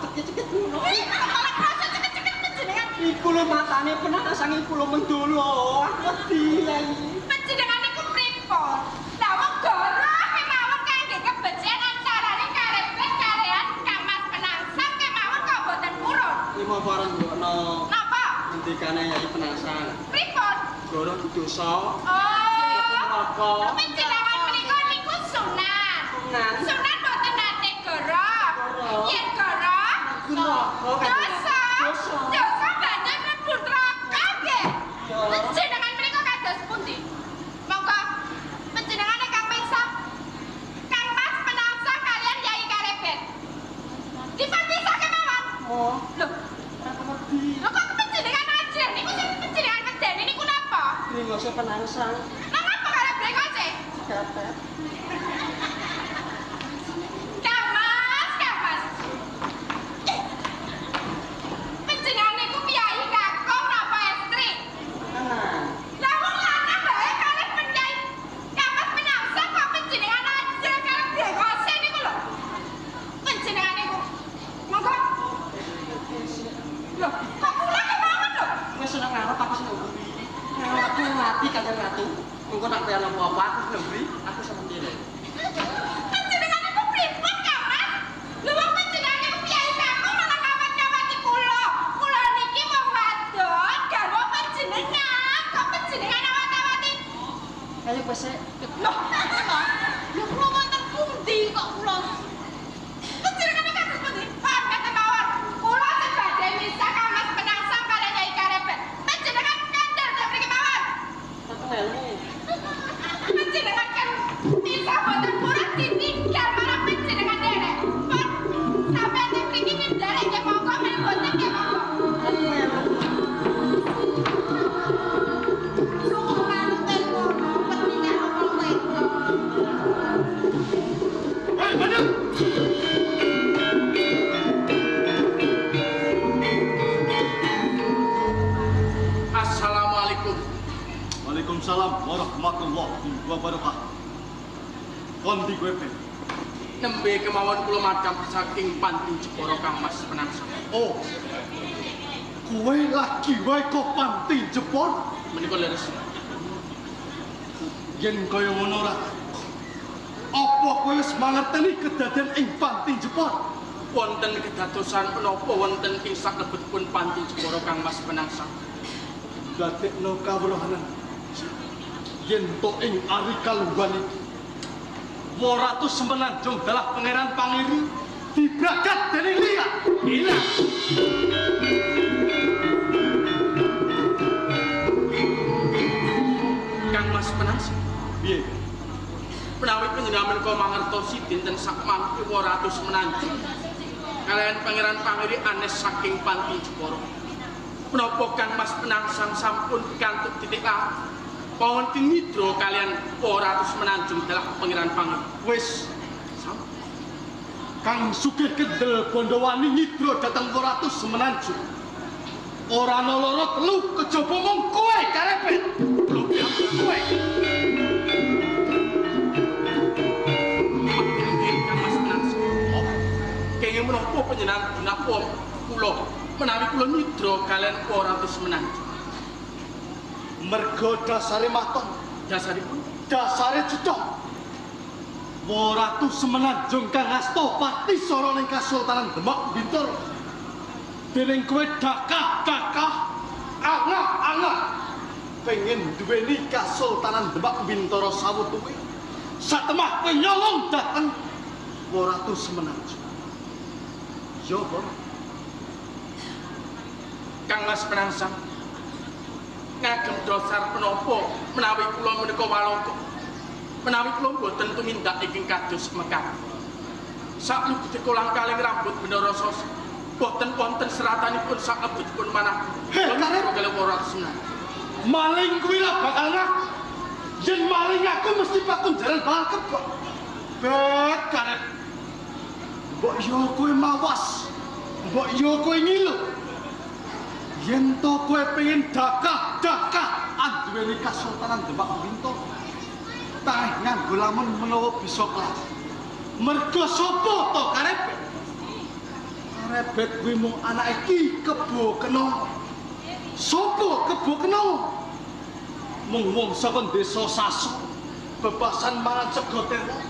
Ceket-ceket ngono. Ih, malah krasa ceket-ceket panjenengan. Iku lho matane Penangsang iku lho mendolo. Aku wedi, Yai. Panjenengan niku pripun? Lah wong goroh kemawon kangge kebecikan antarane karebet kalihan Kang Mas Penangsang kemawon kok mboten purun. Lima bareng mbokno Napa? ngendikane Yai Penangsang. Pripun? Goroh ki dosa. Oh. Neraka. Panjenengan menika niku sunan. Sunan. Sunan mboten nate goroh. Goroh. Yen goroh Neraka kan. dosa. Dosa. Dosa banjur mlebu neraka nggih. Iya. Panjenengan menika kados pundi? Monggo panjenengan ingkang pisah. Kang Mas Penangsang kalian Yai Karebet. Dipun pisah kemawon. Oh, Lho, aku wedi. lho kok panjenengan ajar niku sing panjenengan medeni niku napa? Brengose Penangsang. Napa karo brengose? Kepet. Kang Mas, Kang Mas. Panjenengan niku piyayi kakung napa estri? Aku mati Kanjeng Ratu. Mengko nek kowe ana apa-apa aku nembri, aku seneng kene. Panjenengan niku pripun, Kang Mas? Lho wong panjenengan niku piyai kakung malah ngawat-ngawati kula. Kula niki wong wadon, garwa panjenengan. Kok panjenengan awat-awati? Ayo kowe sik. Loh, lho kula wonten pundi kok kula? Panjenengan niku kados pundi? Paham kata mawon. Kula sing badhe misah Kang Mas Penangsang kaliyan Nyai Karebet. Panjenengan kandel teng mriki mawon. Aku melu. Panjenengan kan misah boten purun ditinggal marang panjenengan derek. Pun sampeyan teng mriki nderek nggih monggo, men boten nggih monggo. Aku melu. Suku manute ngono, wedi karo wong wedok. Hei, maju! Assalamualaikum. Waalaikumsalam warahmatullahi wabarakatuh. Kondi kowe Ben? Nembe kemawon kula madhap saking Panti Jepara Kang Mas Penangsang. Oh. Kowe lagi wae kok Panti Jepara? Menika leres. Yen kaya ngono ora. Apa kowe wis mangerteni kedadean ing Panti Jepara? Wonten kedadosan menapa wonten ing saklebetipun Panti Jepara Kang Mas Penangsang? Dadekno kawruhanan. Yen to ing ari kalungguhan iki Ratu Semenanjung dalah Pangeran Pangiri dibragat dening Lia. Ila. Kang Mas Penangsang, Piye? menawi panjenengan menika mangertosi dinten sakmangke Ratu Semenanjung kaliyan Pangeran Pangiri anes saking Panti Jepara. Menapa Kang Mas Penangsang sampun pikantuk titik A? Pawon ngidra kaliyan Ratu Semenanjung dalah Pangeran Pangiri. Wis Kang Sugih Kendel Bondowani ngidra dhateng Ratu Semenanjung. Ora ana loro telu kejaba mung kowe karepe. Kowe. Kang Mas Penangsang. Kenging menapa panjenengan gunapa kula menawi kula nyidra kaliyan Ratu Semenanjung? Mergo dasare maton, Dasaripun dasare cetha. Ratu Semenanjung kang asta pati sora ning Kasultanan Demak Bintoro. Dening kowe dakah-dakah angah-angah pengen duweni Kasultanan Demak Bintoro sawethuwe. Satemah kowe nyolong dhateng Ratu Semenanjung. Ya, Bang. Kang Mas Penangsang ngagem dasar menapa menawi kula menika walaka. Menawi kula mboten tumindak ingkang kados mekaten. Saklebete kolang kaling rambut Benara Sasa boten wonten seratanipun saklebetipun manah. Heh, Karep. Kaliyan Ratu Semenanjung. Maling kuwi lah bakal ngaku. Yen maling aku mesti pakunjaran bakal kebak. Bet karep. Mbok yo kowe mawas. Mbok yo kowe ngilu. Yen to kowe pengen dakah-dakah anduweni Kasultanan Demak Bintoro. Tah nganggo lamun menawa bisa kelas. Mergo sapa to karepe? Karebet kuwi mung anake Ki Kebo Kenong. Sopo Kebo Kenong? Mung wong saka desa Saso, bebasan marang Cegotewa,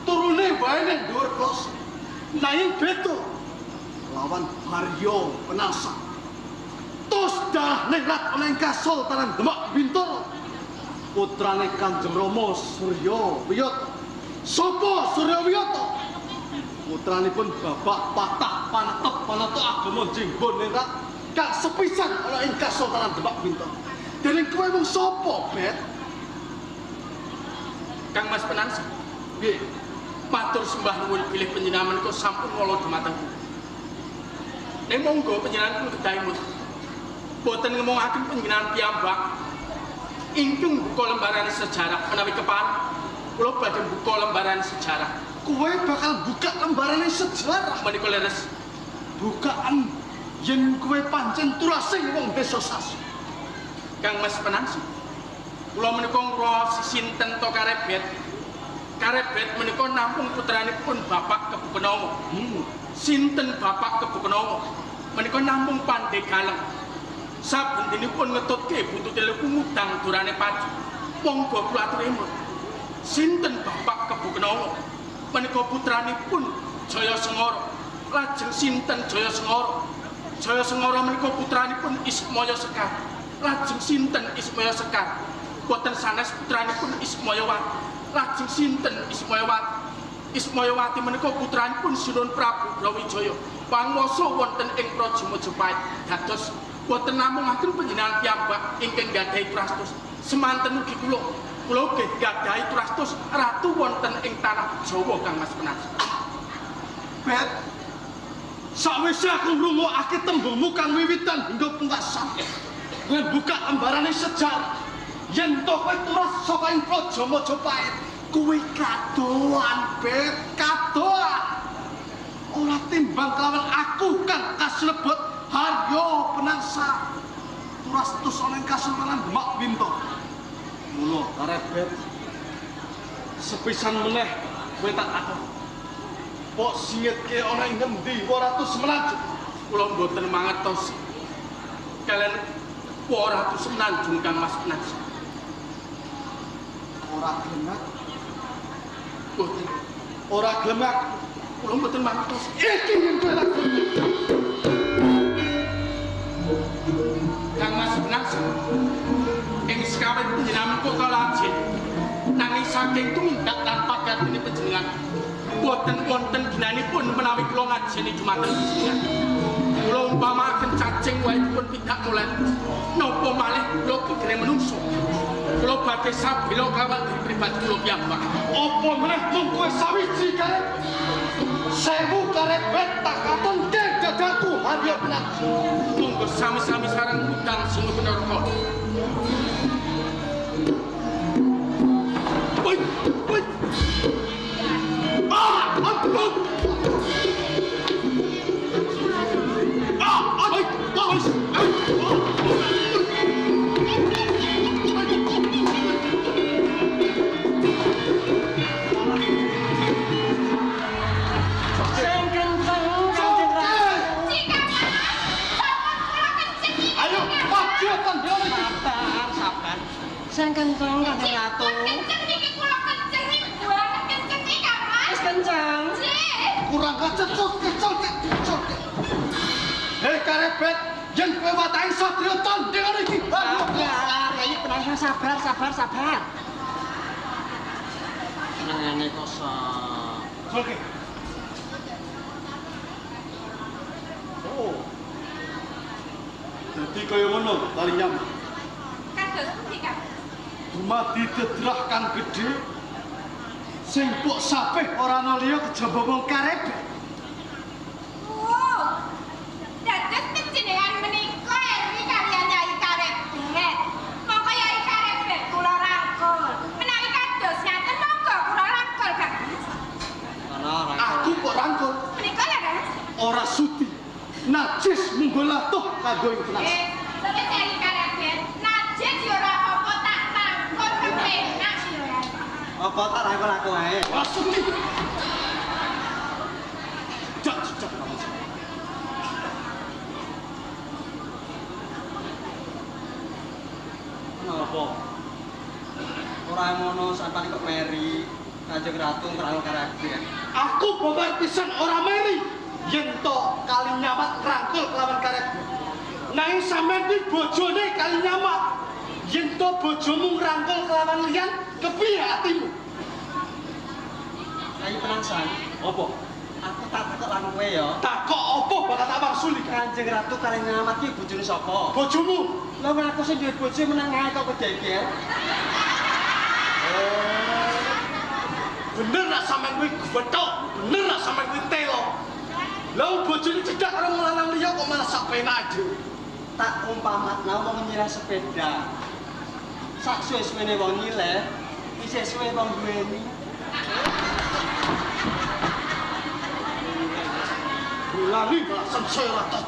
turune wae ning dhuwur kloso. Nanging beda lawan Haryo Penangsang. Tos darah ningrat ana ing Kasultanan Demak Bintoro. Putrane Kanjeng Rama Surya Wiyata. Sopo Surya Wiyata? Putranipun Bapak Patah Panetep Panata Agama Jinggo ningrat kang sepisan ana ing Kasultanan Demak Bintoro. Dening kowe mung sapa, Bet? Kang Mas Penangsang, Piye? matur sembah nuwun bilih panjenengan menika sampun ngala dumateng kula. Ning monggo panjenengan kula kedah imut. Boten ngomongaken panjenengan piyambak ingkang buka lembaran sejarah menawi kepareng kula badhe buka lembaran sejarah. Kowe bakal buka lembarane sejarah. Menika leres Bukaan yen kowe pancen turasing wong desa Saso. Kang Mas Penangsang. Kula menika ngraosi sinten to Karebet. Karebet menika namung putranipun Bapak Kebo Kenongo. Sinten Bapak Kebo Kenongo? Menika namung Pandhe Galeng. Saben dinipun ngetutke buntute ngudang durane pacu. Monggo kula aturi emut. Sinten Bapak Kebo Kenawa? Menika putranipun Jaya Sengara. Lajeng sinten Jaya Sengara? Jaya Sengara menika putranipun Ismaya Sekar. Lajeng sinten Ismaya Sekar? Boten sanes putranipun Ismayawati. Lajeng sinten Ismayawati? Ismayawati menika putranipun Sinuwun Prabu Brawijaya. Panguwasa wonten ing Praja Majapahit. Dados boten namung ageng panjenengan piyambak ingkang gadhahi prastos. Semanten ugi kula. Kula ugi gadhahi prastos ratu wonten ing tanah Jawa Kang Mas Penangsang. Bet. Sakwise aku ngrungokake tembungmu kang wiwitan hingga pungkasan. Kowe buka lembarane sejarah. Yen to kowe turas saka ing Praja Majapahit, kowe kadoan, Bet, kadoan. Ora timbang kelawan aku kang kaslebet Haryo Penangsang. Turas tus ana ing Kasultanan Demak Bintoro. Mula karebet sepisan meneh kowe tak takon. Pok singitke ana ing ngendi Ratu Semenanjung? Kula mboten mangertos. Kalian Ratu Semenanjung Kang Mas Penangsang. Ora gelem. Mboten. Ora gelem. Kula mboten mangertos. Iki yen kowe ora gelem. Kang Mas Penangsang. Ing sekawit panjenengan kok kalajeng. Nanging saking tumindak lan pakartine panjenengan boten wonten ginanipun menawi kula ngajeni dumateng panjenengan. Kula umpamaaken cacing wae dipun pidak mulet. Napa malih kula gegere menungso. Kula badhe sabela kawak diri pribadi kula piyambak. Apa meneh mung kowe sawiji karep? Sewu karebet tak katonke dadaku Haryo Penangsang. Monggo sami-sami sareng ngundang Singo Penarka. Woi, woi. Ah, aduh. Ah, aduh. Sing kenceng Kanjeng Ratu. Jika Mas, sampun kula kenceng iki. Ayo, maju tandhane iki. Sabar, sabar. Sing kenceng Kanjeng Ratu. Kenceng niki kula kenceng iki banget kenceng iki Kang Mas. Wis kenceng. Nggih. Kurang ajar cok, cok, cok. Hei karebet, yen kowe watake satriya tandingan iki. Sabar, Yayi Penangsang sabar, sabar, sabar. Senengane kok sok. Oke. Oh. Dadi kaya ngono kali nyaman. Kados pundi Kang? Dumadi dedrah kang gedhe sing mbok sapih ora ana liya kejaba wong karebet. Oh. Dados panjenengan menika eri kaliyan Yai Karebet. Monggo Yai Karebet kula rangkul. Menawi kados ngaten monggo kula rangkul Kang Mas. Ana rangkul. Aku kok rangkul Menika lho Kang Mas. ora sudi. Najis munggo latuh kanggo ing tenas. Sampe Yai Karebet najis yo ora apa-apa tak rangkul kepenak yo. Apa tak rangkul aku wae. Ora sudi. Jak jak kamu. Napa? Ora ngono sampeyan kok meri Kanjeng Ratu ngrangkul karebet. Aku babar pisan ora meri yen to kali nyamat rangkul kelawan karebet. Nanging sampean kuwi bojone kali nyamat. Yen to bojomu ngrangkul kelawan liyan, kepiye atimu? Yayi Penangsang, Apa? aku tak takok lan kowe ya. Takok apa bakal tak wangsuli? Kanjeng Ratu kali nyamat ki bojone sapa? Bojomu. Lah wong aku sing duwe bojo meneng ae kok kegeger. Bener nak sampean kuwi gethok, bener nak sampean kuwi telo. Lah wong bojone cedhak karo wong lanang liya kok malah sak penak dhewe. Tak umpamakna wong nyileh sepeda. Sak suwe-suwene wong nyileh, isih suwe wong duweni. Lali malah sansaya ratot.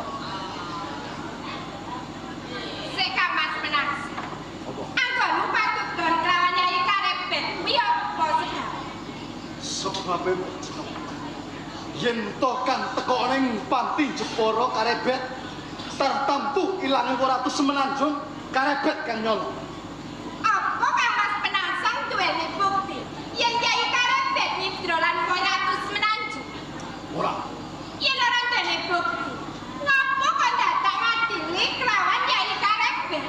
Sik Kang Mas Penangsang. Apa? Anggonmu patut don kelawan Yai Karebet kuwi apa sebab? Sebabe yen to kang teko ning panti Jepara karebet Tartamtu ilange Ratu Semenanjung karebet kang nyolong. Apa Kang Mas Penangsang duweni bukti yen Yai Karebet nyidra lan Ratu Semenanjung? Ora. Yen ora duweni bukti, ngapa kok dadak ngadili kelawan Yai Karebet?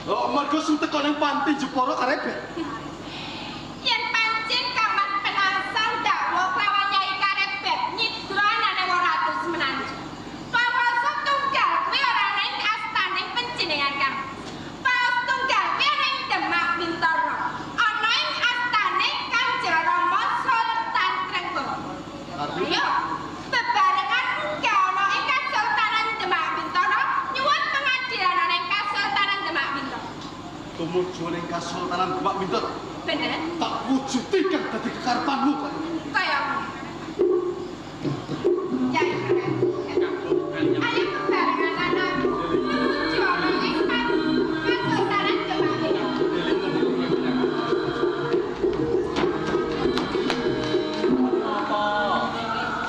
Oh, mergo sing teko ning panti Jepara karebet. Yen pancen Kang Mas Penangsang dakwa kelawan Yai Karebet nyidra anane Ratu Semenanjung, pawasa tunggal kuwi ora ana ing astaning panjenengan Kang. Pawas tunggal kuwi ana ing Demak Bintara, ana ing astane Kanjeng Rama Sultan Trenggana. Ayo, bebarengan munggah ana ing Kasultanan Demak Bintara nyuwun pengadilan ana ing Kasultanan Demak Bintara. Tumuju ning Kasultanan Demak Bintara. Bener? Tak wujudi kang dadi kekarepanmu kok. Kaya Yai Karebet. Ayo bebarengan anakku tumuju ana ing Kasultanan Demak Bintara.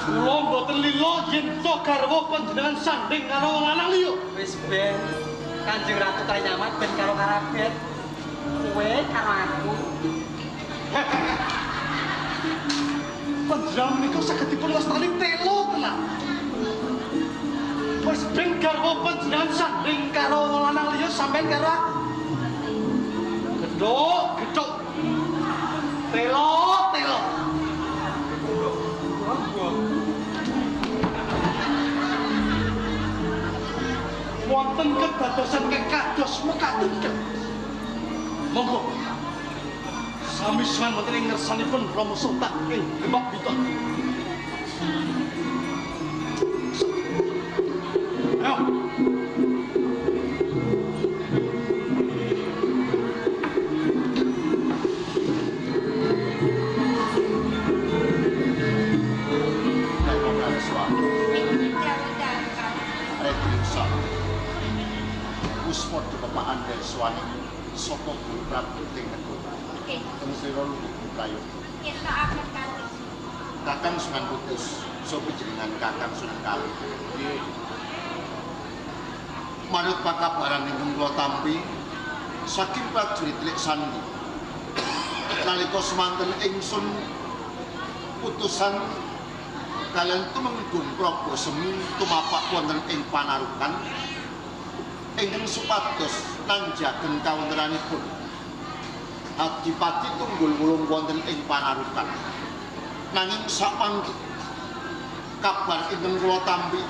Kula mboten lila yen to garwa panjenengan sanding karo wong lanang liya. Wis ben Kanjeng Ratu Kalinyamat ben karo Karebet. Kowe karo aku. Panjenengan menika saged dipun wastani telo tenan. Wis ben garwa panjenengan sanding karo wong lanang liya sampean karo aku. Gedhok, gedhok. Telo, telo. Wonten kedadosan kekados mekaten. Monggo. Sami suwan wonten ing ngersanipun Rama Sultan ing Demak Bintara. Ayo. Puspa depaan suwane saka Guru Prabu ing negara. Oke. Ing sira lugu prayoga. Ketokake kanthi Kakang Sunan Kudus, sapa jenengan Kakang Sunan Kali? Nggih. Manut pakabaran ingkang kula tampi saking prajurit Lik Sandi. Nalika semanten ingsun putusan kalian tumenggung Prabu Semi tumapak wonten ing panarukan ingkang supados nanjaken kawontenanipun Adipati Tunggul Wulung wonten ing panarukan. Nanging samangke kabar ingkang kula tampi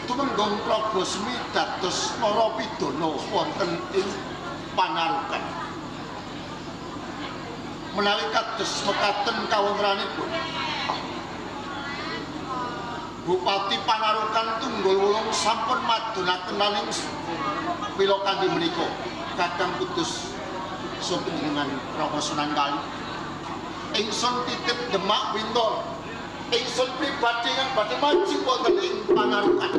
tumenggung Prabu Semi dados narapidana wonten ing panarukan. Menawi kados mekaten kawontenanipun Bupati Panarukan Tunggul Wulung sampun madonaken naning pilokandi menika Kakang Kudus sapa panjenengan Rama Sunan Kali. Ingsun titip Demak Bintara. Ingsun pribadi ingkang badhe maju wonten ing Panarukan.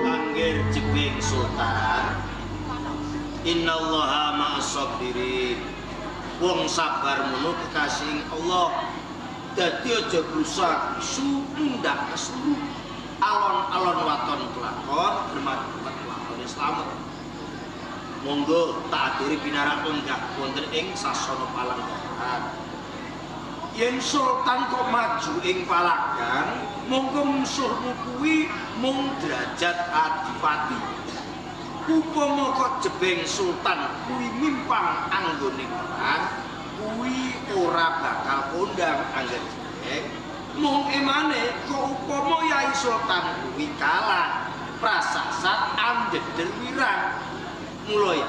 Anggir jebing Sultan. Innallaha ma'as sabirin. Wong sabar mono kekasih Allah. Dadi aja rusak su ndak kesuruh. Alon-alon waton kelakon, germat-germat kelakone slamet. Monggo tak aturi pinarak lenggah wonten ing sasana palanggahan. Yen sultan kok maju ing palagan, monggo mungsuhmu kuwi mung derajat adipati. Upama kok jebeng sultan kuwi mimpang anggone perang, kuwi ora bakal kondang angger jebeng. Mung emane kok upama Yai Sultan kuwi kalah, prasasat anjeder wirang. Mula ya,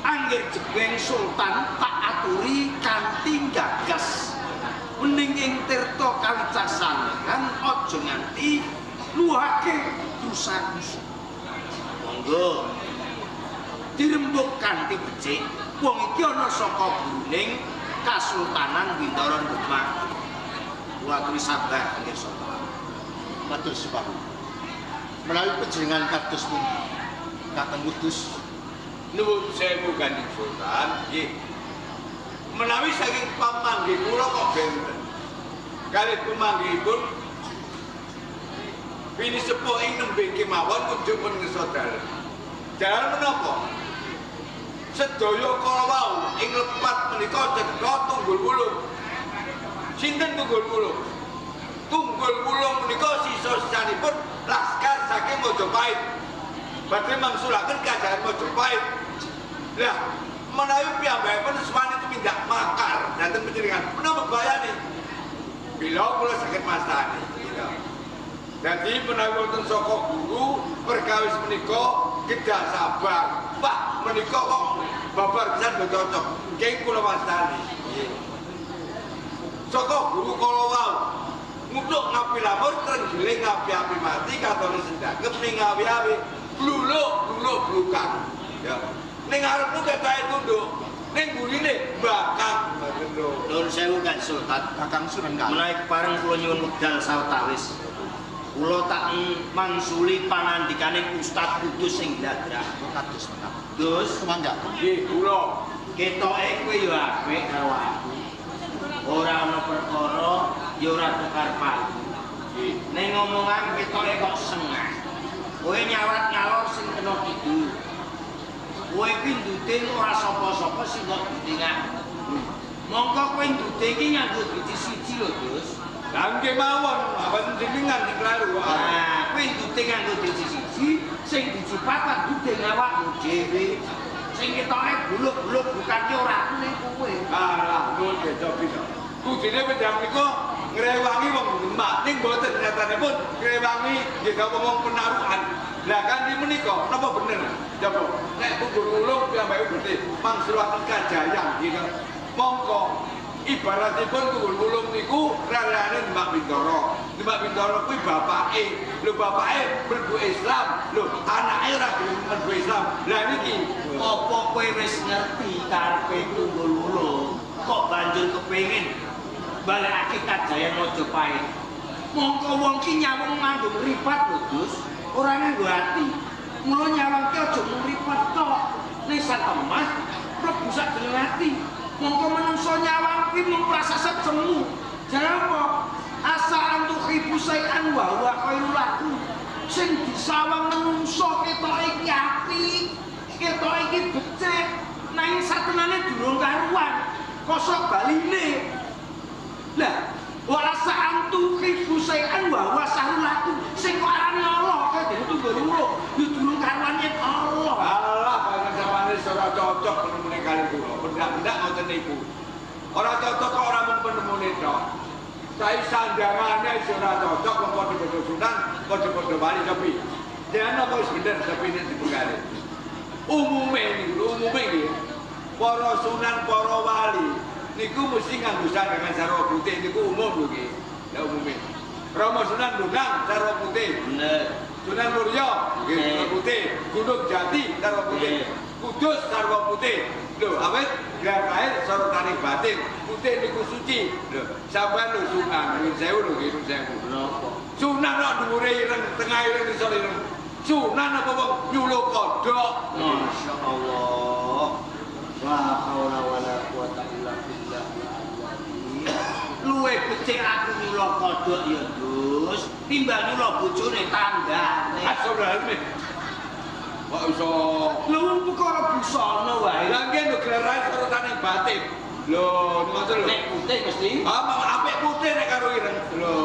angger jebeng sultan tak aturi kanthi gagas. Mending ing tirta kawicaksanan aja nganti luhake rusak-rusak. Monggo dirembuk kanthi becik, wong iki ana saka guruning Kasultanan Bintara Demak. Kula aturi sabar angger sultan. Matur sembah. Menawi panjenengan kados pundi Kakang Kudus, Nuwun sewu Kanjeng Sultan, nggih. Menawi saking pamanggih kula kok benten. Kalih pamanggihipun pinisepuh ing nembe kemawon kunjuk pun ngersa dalem. Dalan menapa? Sedaya kala wau ing lepat menika cetha Tunggul Wulung. Sinten Tunggul Wulung? Tunggul Wulung menika sisa-sisanipun laskar saking Majapahit. Badhe mangsulaken kerajaan Majapahit. Lah, menawi piyambakipun suwani tumindak makar dhateng panjenengan, menapa bahayane? Bila kula saged mastani, gitu. Dadi menawi wonten saka guru perkawis menika kedah sabar. Wah, menika kok babar pisan mboten cocok. Nggih kula wastani. Nggih. Saka guru kala wau ngutuk ngapi lamur trenggiling ngapi-api mati katone sendangep ning awi-awi bluluk bluluk blukang. Ya. Ning ngarepmu ketoke tunduk, ning burine bakang ngoten lho. Nuwun sewu Kanjeng Sultan. Kakang Sunan Kali. Menawi kepareng kula nyuwun wekdal sawetawis. Kula tak mangsuli pangandikane Ustaz Kudus sing ndadrak. Kados menapa? Gus, Mangga. Nggih, kula. Ketoke kowe ya apik karo aku. Ora ana perkara ya ora tukar palu. Nggih. Ning ngomongan ketoke kok sengah. Kowe nyawat ngalor sing kena kidul. Kowe kuwi nduding ora sapa-sapa sing kok dudingak. Mongko kowe nduding iki nganggo driji siji lho, Gus. Lah nggih mawon, mawon jenengan sing kleru kok. Nah, kowe nduding nganggo driji siji, sing driji papat nduding awakmu dhewe. Sing ketoke buluk-buluk bukan ki ora aku ning kowe. Alah, nuwun beca bisa. Kudune wedang niku ngrewangi wong Demak, ning mboten nyatanipun ngrewangi nggih wong penarukan. Lah kanthi menika napa bener? Coba nek Tunggul Wulung piyambake berarti mangsulaken kajayan gitu. Mongko ibaratipun Tunggul Wulung niku rarane Demak Bintara. Demak Bintara kuwi bapake. Lho bapake mlebu Islam, lho anake ora gelem mlebu Islam. Lah niki Apa kowe wis ngerti karepe Tunggul Wulung kok banjur kepengin balekake kajayan Majapahit? Mongko wong ki nyawang nganggo mripat lho, Gus. Ora nganggo ati. Mula nyawang ki aja mung mripat tok. Ning satemah mlebu sak jeneng ati. Mongko menungso nyawang ki mung prasasat semu. Jangan apa? Asa antuhibu sayan wa huwa khairul lakum. Sing disawang menungso ketoke iki apik, ketoke iki becik, nanging satenane durung karuan. Kosok baline. Lah, wa asa antuhibu sayan wa huwa syarrul lakum. Sing kok arane Allah kaya dene Tunggul Wulung, ya durung karuan yen Allah. Alah banget sawane ora cocok penemune kali kula. Pendak-pendak ngoten niku. Ora cocok kok ora mung penemune tok. Saiki sandangane wis ora cocok wong padha-padha sunan, padha-padha wali tapi jangan apa wis bener tapi nek dibengkale. Umume niku, umume nggih. Para sunan, para wali niku mesti nganggo sandangan sarwa putih niku umum lho nggih. Lah umume. Rama Sunan Bonang sarwa putih. Bener. Sunan Muria nggih sarwa putih, Gunung Jati sarwa putih, Kudus sarwa putih. Lho, awet gelar lahir sorotane batin, putih niku suci. Lho, sampean lho sunan, nuwun sewu lho nggih, nuwun sewu. Napa? Sunan kok dhuwure ireng, tengah ireng isor ireng. Sunan apa wong nyulo kodhok. Masya Allah. La haula wala quwata illa billah. Luwe becik aku nyulo kodhok ya, Gus. Timbang nyulo bojone tanggane. Astagfirullahaladzim. Kok iso? Lho wong perkara busana wae. Lah nggih lho gelar lahir sorotane batin. Lho, ngoten lho. Nek putih mesti Ah, mau apik putih nek karo ireng. Lho.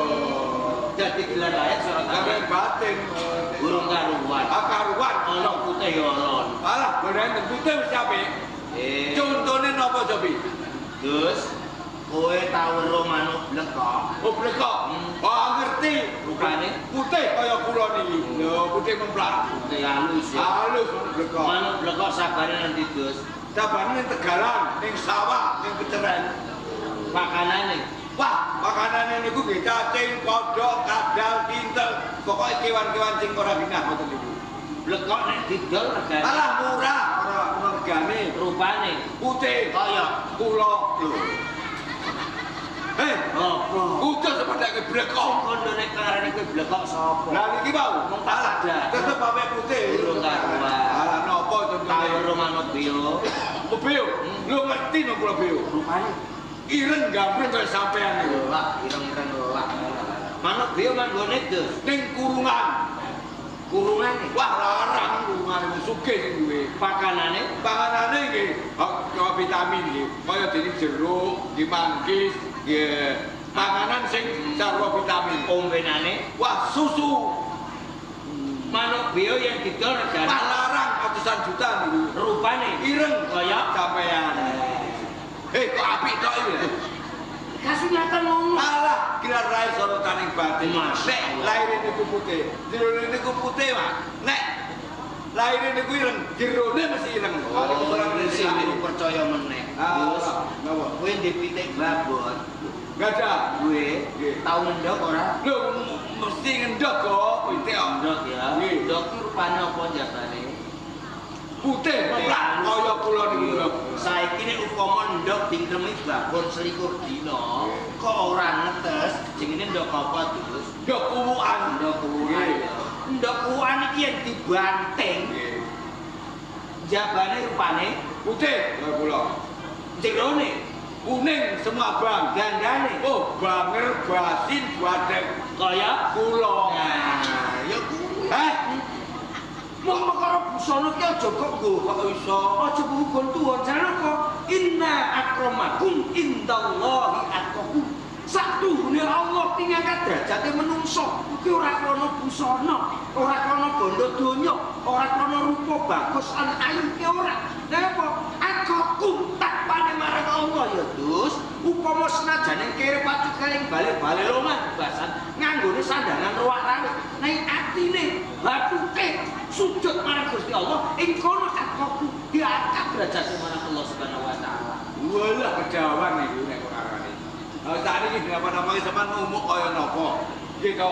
dadi gelar lahir sorotane Karo batin. burung karuan. Ah, karuan. Ana putih ya ana. Alah, bonen putih wis apik. Eh, Contone napa, Sobi? Gus, kowe tau weruh manuk blekok? Oh, blekok. Oh, ngerti. Rupane Putih kaya kula niki. Lho, putih memplak. putih halus ya. Halus manuk blekok. Manuk blekok sabare nanti, Gus. Sabane ning Tegalan, ning sawah, ning peceren. Pakanane Wah, makanane niku nggih cacing, kodhok, kadal, kintel, pokoke kewan-kewan sing ora genah ngoten niku. blekok nek didol regane Alah murah, ora ono regane. rupane Putih kaya kula lho. Eh, apa? kudus sepadake blekok. Kondo nek ngarani kowe blekok sapa? Lah niki mau, Mung tak alah ada. tetep apik putih. Durung karuan. Alah napa to Tau weruh manuk beo. Oh beo. Lho ngerti no kula beo. Rupane ireng gambreng kaya sampean niku. Lah, ireng-ireng lelak. Manuk beo manggone Dus ning kurungan. Kurungane. Wah, larang kurungane wong sugih sing duwe. Pakanane? Panganane nggih kaya vitamin nggih. Kaya dene jeruk, nggih manggis, nggih panganan sing sarwa vitamin. Ombenane? Wah, susu. Manuk beo yang didol regane wah larang ratusan juta niku. Rupane ireng kaya sampean. Kok apik tok iki? Kasunyatan ngono. Alah, kira rae sorotaning batin. Nek lahire niku putih, jerone niku putih, Mas. Nek lahire niku ireng, jerone mesti ireng. Oh, sing percaya meneh. Gus, napa? Kowe ndek pitik babon. Gajah. Kowe tau ngendhok ora? Lho, mesti ngendhok kok, pitik kok. Ngendhok ya. Ngendhok ki rupane apa jabane? Putih, ora kaya kula niku lho. Saiki nek upama ndhok dingkremi babon 21 dina, kok ora netes, jenenge ndhok apa, Gus? Ndhok kuwukan. Ndhok kuwukan. Ndhok kuwukan iki yen dibanting. Jabane rupane putih kaya kula. Jerone kuning semua abang. Gandane. Oh, banger basin badeng kaya kula. Nah, ya kuwi. Heh. Mung perkara busana ki aja kok nggo kok iso. Aja gugun tuwa jan apa? Inna akramakum indallahi atqakum. Sakduhune Allah tingangkat derajate menungso kuwi ora krana busana, ora krana bondo donya, ora krana rupa bagus lan ayu ki ora. Lha apa? Atqakum takwane marang Allah ya, Dus. Upama senajan kere pacut kaling bale-bale loman basan nganggone sandangan ruwak-rawit ning atine bathuke sujud marang Gusti Allah ing kono atqakum diangkat derajate marang Allah Subhanahu wa taala. Walah kejawan niku nek kok arane. Ha sakniki napa-napa sampean umuk kaya napa? Nggih to.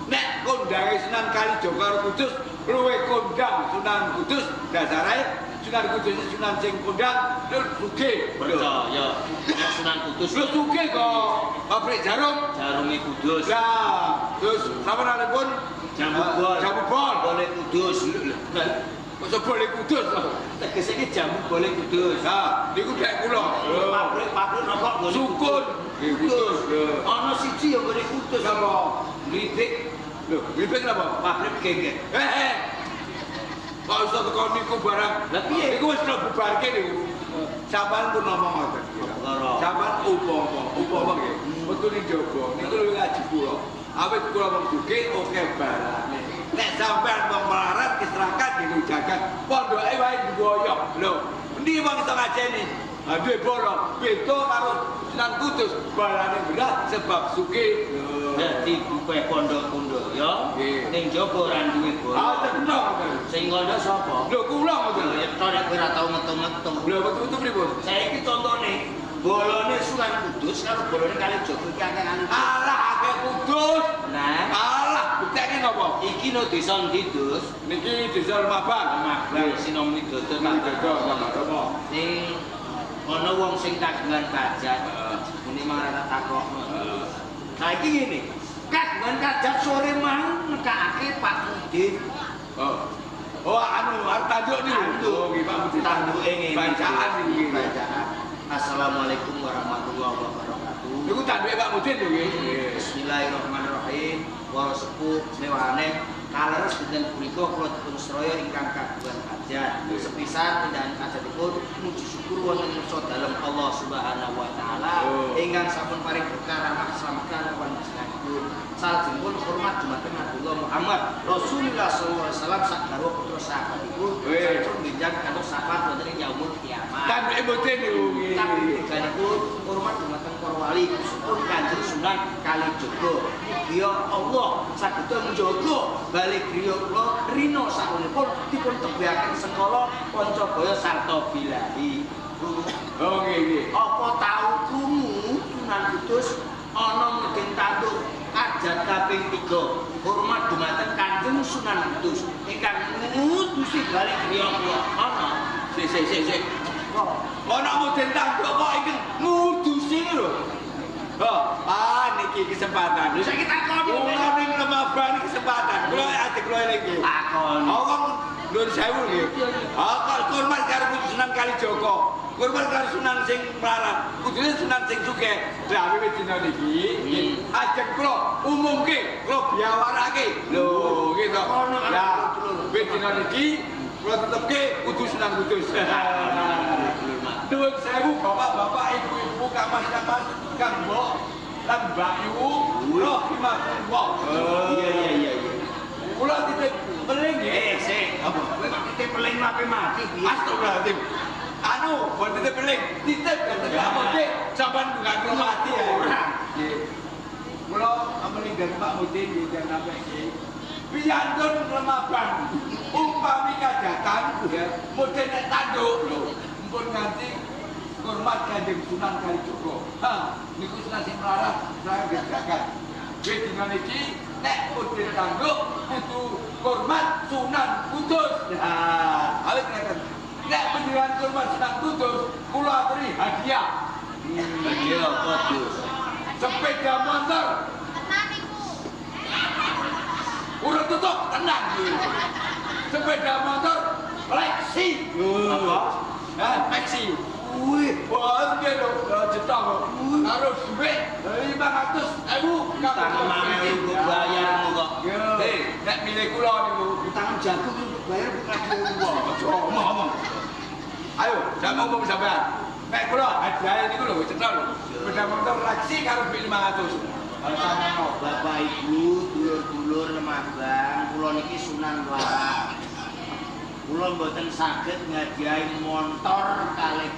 Nek kondange Sunan Kalijaga karo Kudus luwih kondang Sunan Kudus dasare Sunan Kudus Sunan sing kondang lho sugih. Percaya nek Sunan Kudus lho sugih kok pabrik jarum jarume Kudus. Lah terus sawenalipun jamu bol. Jamu bol boleh Kudus. Kok iso boleh Kudus to? Tegese iki jamu boleh Kudus. Ha, niku dek kula. Pabrik-pabrik rokok nggone sukun. Nggih Kudus. Ana siji ya nggone Kudus. Napa? Gribik. Lho, gribik napa? Pabrik gengget. Kok iso teko niku barang? Lah piye? Niku wis bubarke niku. Sampeyan pun ngomong ngoten. Sampeyan upama nggih. Metu ning jaba niku luwih ngaji kula. Awit kula wong sugih oke barane. Nek sampean wong melarat kisrakat niku jagat pondoke wae digoyok. Lho, endi wong iso ngajeni? Ha duwe bolo, beda karo Sunan Kudus, balane berat sebab sugih. Dadi bupe pondok-pondok ya. Ning jaba ora duwe bolo. Ah, tenang ngoten. Sing kandha sapa? Lho kula ngoten. Ya tok nek kowe ora tau metu-metu. Lho metu-metu pripun? Saiki contone bolone Sunan Kudus karo bolone Kalijaga iki akeh-akeh. Alah akeh Kudus. Nah, alah bukteke napa? Iki no desa ndi, Dus? Niki desa Lemabang. Lemabang Sinom Widodo Tambah. Ning ana wong sing kagungan kajat. Muni marang tak takokno. Saiki ngene. Kagungan kajat sore mau nekakake Pak Mudin. Oh. Oh anu arep tanduk niku. Oh nggih Pak Mudin. Tanduke ngene. Bacaan niku nggih. Bacaan. Assalamualaikum warahmatullahi wabarakatuh. Niku tanduke Pak Mudin lho nggih. Bismillahirrahmanirrahim. Para sepuh sewane kaleres dinten punika kula dipun sraya ingkang kagungan hajat. Sepisan tindakan hajatipun muji syukur wonten ngarsa dalem Allah Subhanahu wa taala ingkang sampun paring berkah rahmat keselamatan panjenenganipun. Salajengipun hormat dumateng Nabiullah Muhammad Rasulullah sallallahu alaihi wasallam sak garwa putra sahabatipun sampun benjang kantos syafaat wonten ing yaumul kiamat. Tanduke mboten niku nggih. Kapiganipun hormat dumateng para wali khususipun Kanjeng Sunan Kalijaga. Mugi Allah saged njaga bali griya kula rina sakunipun dipun tebihaken sekala pancabaya sarta bilahi. Oh nggih nggih. Apa tau krungu Sunan Kudus ana mudin tanduk ajat kaping 3 hormat dumateng Kanjeng Sunan Kudus ingkang ngudusi bali griya kula. Ana sik sik sik sik. Ana mudin tanduk kok iki ngudusi lho. Oh, ah niki kesempatan. Lha saiki takoni kula ning Lemabang kesempatan. Kula ati kula eling iki. Takoni. Wong Nuwun sewu nggih. Ah, kok hormat karo Sunan Kalijaga. Hormat karo Sunan sing melarat. Kudune Sunan sing sugih. Lah wiwit dina niki, ajeng kula umumke, kula biawarake. Lho, gitu. Lah, wiwit dina niki kula tetepke kudu Sunan Kudus. Nuwun sewu bapak-bapak, ibu-ibu, kamas-kamas, kang mbok lan Mbak Yu, rahimakumullah. Iya. Kula titip peling nggih. Sik. Apa? Kowe kok titip peling ape mati piye? Astagfirullahaladzim. Anu, buat titip peling, titip kata Pak Mudin, sampean enggak kula mati ya. Ora. Nggih. Kula meninggal Pak Mudin nggih tiyang sampe iki. Piyantun lemaban umpami kajatan ya, mudin nek tanduk lho, mpun nganti hormat Kanjeng Sunan Kalijaga. Ha, niku Sunan sing melarat, saya nggih jagat. Wis dina niki nek mudin tanduk kudu hormat Sunan Kudus. Nah, awit ngeten. Nek panjenengan hormat Sunan Kudus, kula aturi hadiah. Hadiah apa, Gus? Sepeda motor. Tenan iku. Urut tutup, tenang. Sepeda motor Lexi. Apa? Hah, Lexi. Wih, Wah, piye lho, jetong kok. Karo dhuwit 500.000 utang mame untuk bayarmu kok. Hei, nek milih kula niku. Utang jagung untuk bayar bukan wong. Aja omong-omong. Ayo, sampe ngomong sampean. Nek kula hadiah niku lho cetha lho. Sepeda motor Lexi karo dhuwit 500. Bapak Ibu, dulur-dulur Lemabang, kula niki Sunan Melarat. Kula mboten saged ngadiahi montor kalih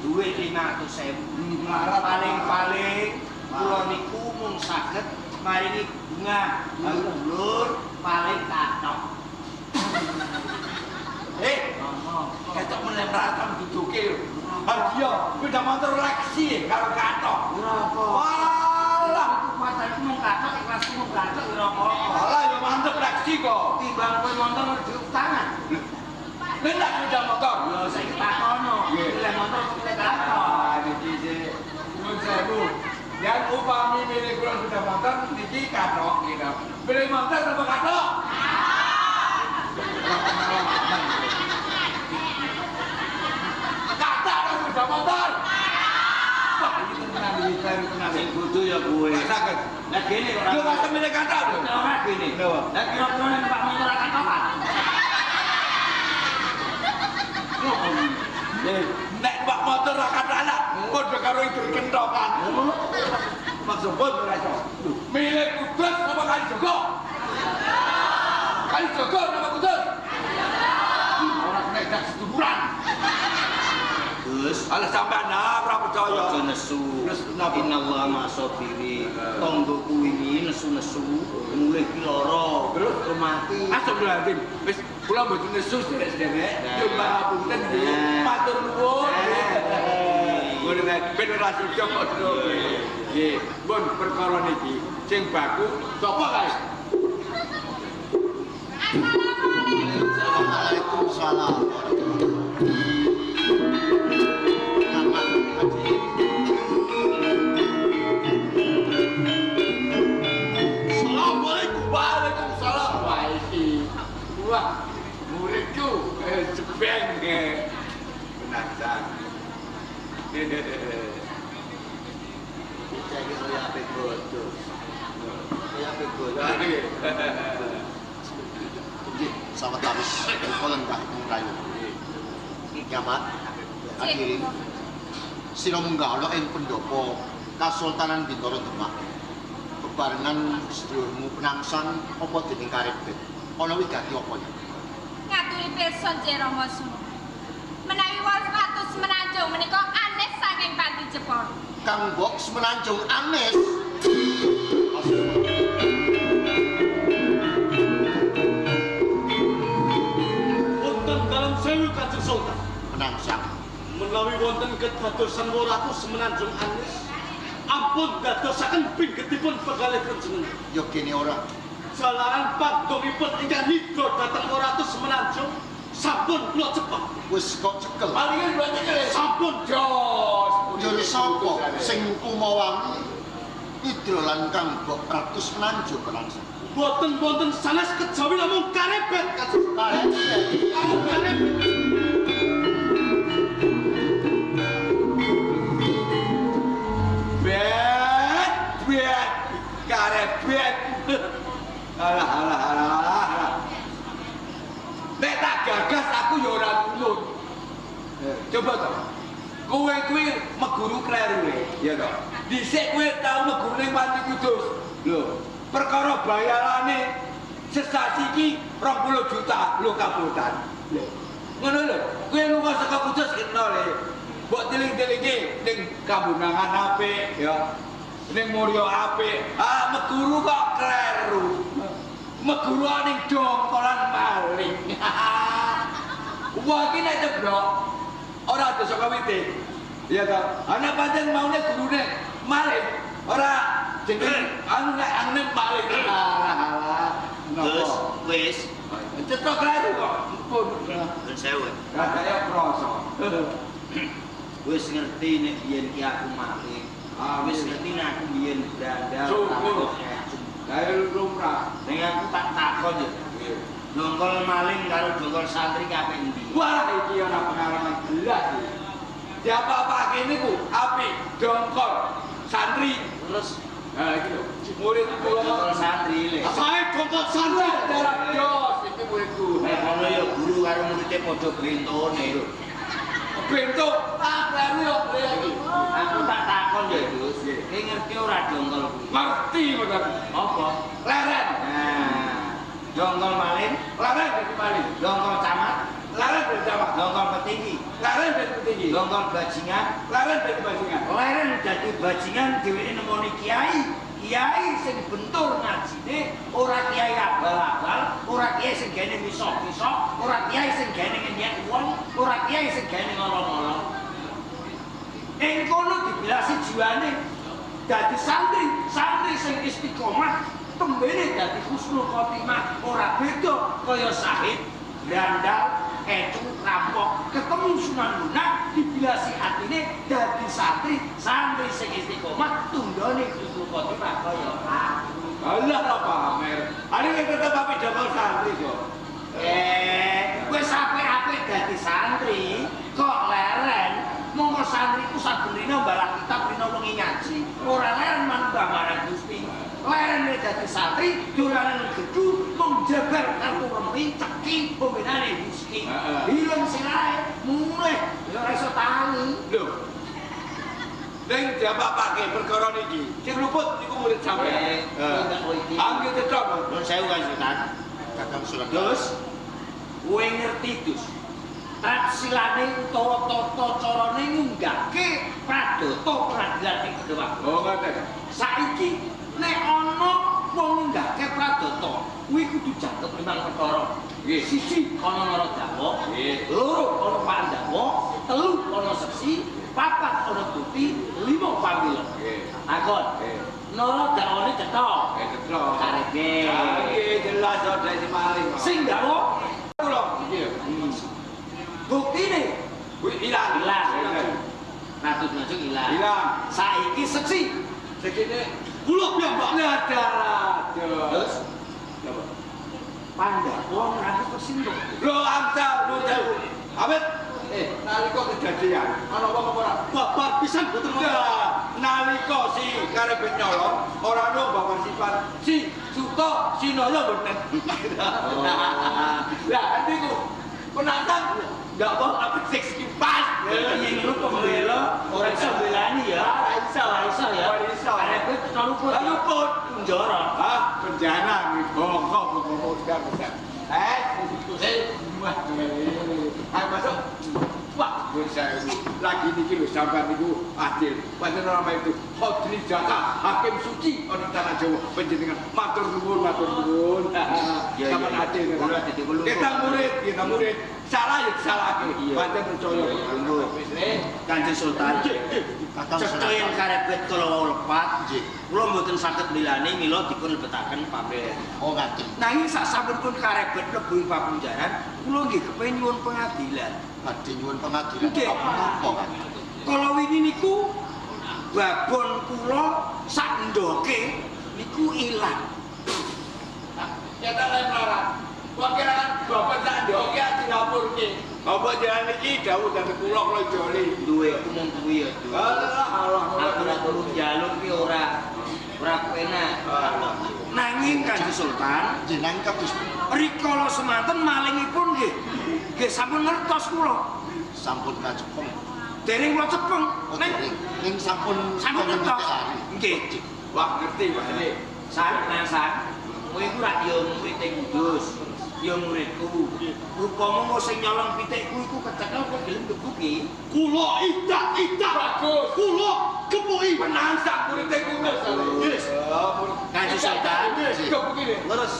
dhuwit 500.000. Melarat Paling-paling kula niku mung saged maringi bunga dulur paling kathok. Eh, ketok meneh melarat duduke lho. Hadiah sepeda motor Lexi karo kathok. Ora apa. Walah, Kuasaku mung kathok, ikhlasku mung kathok ora apa-apa. walah ya mantep Lexi kok. Timbang kowe montor diutangan. Lha nek sepeda motor. Lho saiki takono, Nggih. milih motor apa milih kathok? Ah, niki sih. Nuwun sewu. Yang upami milih kula sepeda motor niki kathok gitu. Milih motor apa kathok? Kathok apa sepeda motor? Wah, iki tenan iki kleru tenan. Sing bodho ya kowe. Gak saged. Lah gene kok Lho masa milih kathok lho. Ora gene. Lho. Lah kira-kira nek numpak motor ora kathokan. Nek numpak motor ora kathok padha karo idul kentokan. Maksud pun ora iso. Milih Kudus apa Kalijaga? Kalijaga apa Kudus? Ora kena dak seduluran. Gus, Alah sampean ora percaya. aja nesu. Terus napa? Innallaha ma'as-sabirin. Tanggoku wingi nesu-nesu mulih ki lara. Terus? Terus mati. Astagfirullahaladzim. Wis kula mboten nesu sederek-sederek. Nyuwun pangapunten nggih. Nah. Matur nuwun. Nah. Ngono nek ben ora sida padha. Nggih, pun perkara niki sing baku sapa kae? Assalamualaikum. Waalaikumsalam. Nyaman, Haji. Assalamualaikum. Waalaikumsalam. Wah iki. Wah, muridku jebeng. Penasaran. Bocah iki kaya ape bodho. Kaya ape bodho. Nggih, sawetawis duka lenggah ing rayu. Nyaman, Akhiri. Sira munggah ana ing pendopo Kasultanan Bintara Demak. Bebarengan sedulurmu Penangsang apa dening Karebet. Ana wigati apa ya? Ngaturi pirsa Nje Rama Sunan. Menawi Ratu Semenanjung menika aneh saking Panti Jepara. Kang Mbok Semenanjung Anes. Wonten dalem sewu Kanjeng Sultan. Penangsang. Menawi wonten kedadosan Ratu Semenanjung Anis, ampun dadosaken pinggetipun pegalih panjenengan. Ya kene ora. Jalaran panggongipun ingkang nidra dhateng Ratu Semenanjung sampun kula cepet. Wis kok cekel. Palingan dua cekel. Sampun Jos. Njur sapa sing kumawangi Idra lan Kang Mbok Ratu Semenanjung Penangsang? Boten wonten sanes kejawi namung karebet Kanjeng. Karebet. Karebet. Bet, bet, karebet. Alah, alah, alah, alah. Nek tak gagas aku ya ora nulung. Coba to. Kowe kuwi meguru kleru le, ya to. Dhisik kowe tau meguru ning Panti Kudus. Lho, perkara bayarane sesasi iki 20 juta lho kabutan. Lho. Ngono lho, kowe lunga saka Kudus kena le. Mbok tiling-tilingke ning Kambunangan apik ya. Ning Murya apik. Ah, meguru kok kleru. Meguru ning dongkolan maling. Wah, iki nek ceblok ora ada saka wite. Iya to. Ana pancen maune gurune maling, ora jeneng anu nek angne maling. Alah alah. Terus wis cetha kleru kok. Ampun. Nuwun sewu. Kaya krasa. Wis ngerti nek biyen ki aku maling. Wis ngerti nek aku biyen brandal. Syukur. Kaya lumrah. Ning aku tak takon yo. Dongkol maling karo dongkol santri ki apik endi? Wah, iki ora pengalaman jelas iki. Diapa-apake niku apik dongkol santri. Terus nah iki lho, murid kula dongkol santri le. Sae dongkol santri. Darah jos iki muridku. Nek ngono ya guru karo muridé padha bentone. Bento, ah kleru yo iki. Aku tak takon ya, Gus. Kowe ngerti ora dongkol kuwi? Ngerti mboten. Apa? Leren. Nah, dongkol maling, leren dadi maling. Dongkol camat, leren dadi camat. Dongkol petinggi, leren dadi petinggi. Dongkol bajingan, leren dadi bajingan. Leren dadi bajingan dheweke nemoni kiai. Kiai sing bentur ngajine ora kiai abal-abal, ora kiai sing gene misok-misok, ora kiai sing gene ngenyek wong, ora kiai sing gene ngolong-ngolong. Ing kono dibilasi jiwane dadi santri, santri sing istiqomah tembene dadi husnul khotimah, ora beda kaya sahid, brandal, kecu, rampok, ketemu Sunan Bonang dibilasi atine dadi santri, santri sing istiqomah tundone husnul khotimah kaya aku. Alah ora pamer. Are tetep apik dongkol santri kok. Wis apik-apik dadi santri kok leren. Monggo santriku saben rina mbalah kitab rina wengi ngaji. Ora leren manembah marang Gusti. Leren dadi santri dolanan gedhu mung jeber kartu remi ceki pembenane whisky. Hileng sirahe mulih ya ora iso tangi. Lho. Ning diapa-apake perkara niki. Sing luput niku murid sampeyan. Angge cetha. Nuwun sewu Kanjeng Sultan. Kakang Sultan. Gus, kowe ngerti Gus? Traksilane utawa tata carane ngunggahke pradata peradilan ing Kedewak. Oh, ngoten. Saiki nek ana wong ngunggahke pradata, kuwi kudu jangkep limang perkara. Nggih. Siji ana naradawa, nggih. Loro ana pandawa, telu ana seksi, papat ana bukti, lima pamila. Nggih. Takon. Nggih. Naradawane cetha. Cetha. Karepe. Nggih, jelas ora si maling. Sing dakwa kula. Nggih. Buktine kuwi ilang. Ilang. Ratu Junjung ilang. Ilang. Saiki seksi. Sekine kula piyambak. Lah dalah. Terus napa? Pandhawa ngrangkep kesindung. Lho amsal lho jauh. Amit nalika kejadian ana wong apa ora? Babar pisan boten wonten. Nalika si karebet nyolong ora ono babar sifat si Suto Sinoyo mboten. Lah niku penantang enggak mau apik sing pas. Piye ngono pembela ora iso mbelani ya. Ora iso, ora iso ya. Ora iso. Karepe luput. Luput penjara. Ah, penjara iki bongko bongko sudah. Wah, ayo masuk. Wah, lagi niki lho sampean niku adil. Pancen ora itu Khodri Jaka, hakim suci ana tanah Jawa panjenengan matur nuwun, matur nuwun. Sampean adil. Kita murid. Salah ya disalahke. Pancen percaya. Kanjeng Sultan. Cetha yen karebet kala wau lepat, nggih. Kula mboten saged milani mila dipun lebetaken pamer. Oh, ngaten. Nanging saksampunipun karebet mlebu ing papunjaran, kula nggih kepengin nyuwun pengadilan. Badhe nyuwun pengadilan Nggih. Menapa, Kanjeng? Kala wingi niku babon kula sak ndoke niku ilang. Nyata lain melarat. Wong kelangan bapak sak ndoke dilapurke. Bapak jalan iki dawuh dhateng kula kula joli. Duwe mung kuwi ya, Dur. Alah alah. Aku ora perlu njaluk ki ora. Ora enak. Nanging Kanjeng Sultan, jenengan kados rikala semanten malingipun nggih. Nggih sampun ngertos kula. Sampun kacepeng. Dereng kula cepeng. Ning sampun sampun ngertos. Nggih. Wah, ngerti Pak. San, nang san. Kowe iku rak ya murid Kudus. Ya muridku. Upama sing nyolong pitikku iku kecekel kok gelem gebuki. Kula idak-idak. Bagus. Kula gepuki. Menang sak murid Kudus. Yes. Kanjeng Sultan. Gebuki. Terus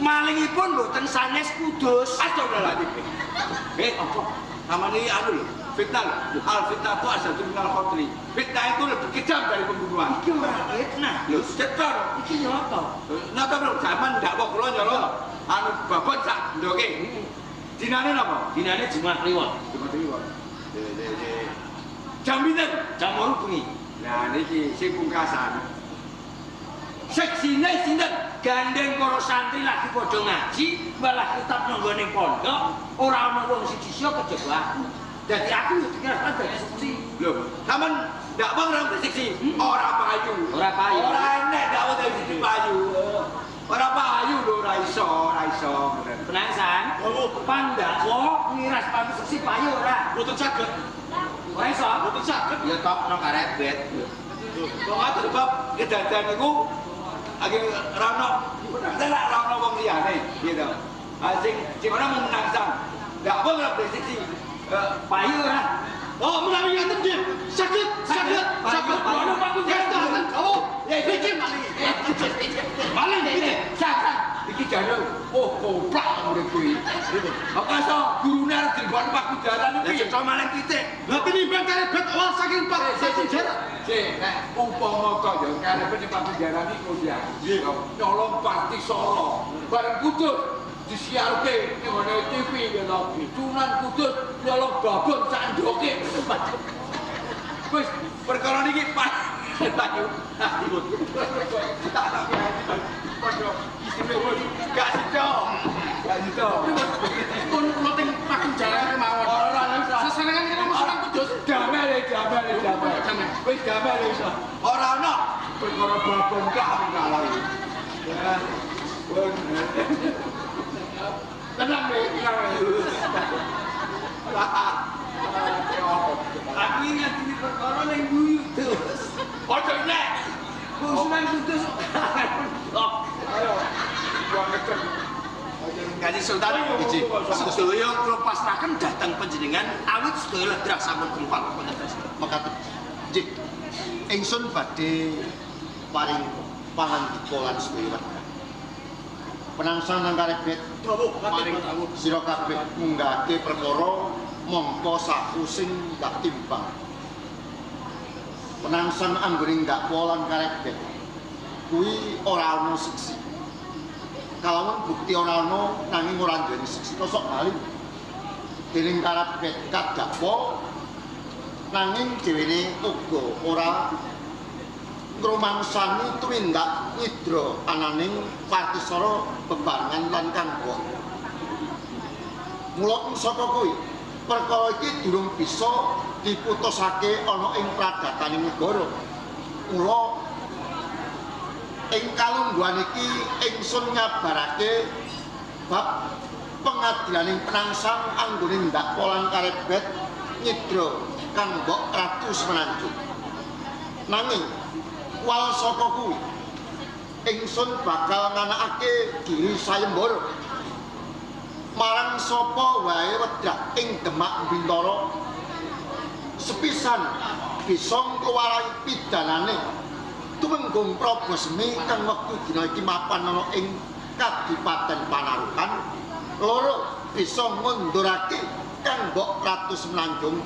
malingipun mboten sanes Kudus. Astagfirullahaladzim. Apa? Namanya anu lho, fitnah lho. Al fitnah itu asal minal qatli. Fitnah itu lebih kejam dari pembunuhan. Iki ora fitnah. Lho, cetha. Iki nyata. Nyata lho, sampean ndakwa kula nyolong anu babon sak ndoke. Dinane napa? Dinane Jumat Kliwon. Jumat Kliwon. Jam pinten? Jam 8 bengi. Nah niki sing pungkasan. Seksine sinten? Gandeng para santri lagi padha ngaji, malah kitab nang nggone pondok, ora ana wong siji sija kejaba aku. Dadi aku yo dikira dadi seksi. Lho, sampean ndak bang ora seksi? Ora payu. Ora payu. Ora enek dakwa dadi seksi payu. Ora payu lho, ora iso, ora iso. Penangsan, pandakwa ngiras pamit seksi payu ora? Mboten saged. Ora iso. Mboten saged. Ya tokno karebet. Kok ngatur sebab kedadian niku lagi rano, ora rano wong liyane gitu. Ah sing sing ora mung menangsang. Ndak apa ora seksi. Payu ora? Oh, menawi ngaten nggih. Saged, saged, saged. Ono Pak Kunjung. Oh, iki maling. Maling iki. Saged. Iki jare oh goblok murid kuwi. Kok iso gurune arep dilebokno pakujaran Lah iki. cetha maling pitik. Lah tinimbang karebet awal saking Pak Sejarah. Sik, nek upama kaya karebet ning pakujaran iku ya. Nyolong pasti soro. Bareng Kudus disiarke ning ngene TV gitu. Sunan Kudus nyolong babon sak ndoke. Wis perkara niki Pak Bayu. Padha isine wis gak sida. Gak sida. Pun kula teng pakunjaran kemawon. Ora ora. Sesarengan karo Sunan Kudus. Damai damai damai. Wis damai wis. Ora ana perkara babon gak kalah. Ya. Tenang nih, tenang. Aku ingat ini perkara ning guyu terus. Ojo nek. Sunan Kudus. Ayo. Gua ngecek. Kanjeng Sultan, sedaya kula pasrahaken dhateng panjenengan awit sedaya ledrah sampun gempal panjenengan. Mekaten. Nggih. Ingsun badhe paring pangandika lan sedaya warga. Penangsang nang karebet Dawuh, paring sira kabeh munggahke perkara mongko saku sing gak timbang. Penangsang anggone ndakwa lan karebet kuwi ora ana seksi. Kalawan bukti ora ana nanging ora duweni seksi kosok maling. Dening karebet kadakwa nanging dhewene uga ora ngrumangsani tumindak nyidra ananing Partisara bebarengan lan Kanggo. Mula saka kuwi perkara iki durung bisa diputusake ana ing pradataning negara. Mula ing kalungguhan iki ingsun nyabarake bab pengadilaning penangsang anggone ndakwa lan karebet nyidra Kanggo Ratu Semenanjung. Nanging wal saka kuwi ingsun bakal nganakake diri sayembara marang sapa wae wedah ing Demak Bintara sepisan bisa ngluwarahi pidanane Tumenggung Prabasmi kang wektu dina iki mapan ana ing Kadipaten Panarukan, loro bisa ngundurake Kang Mbok Ratu Semenanjung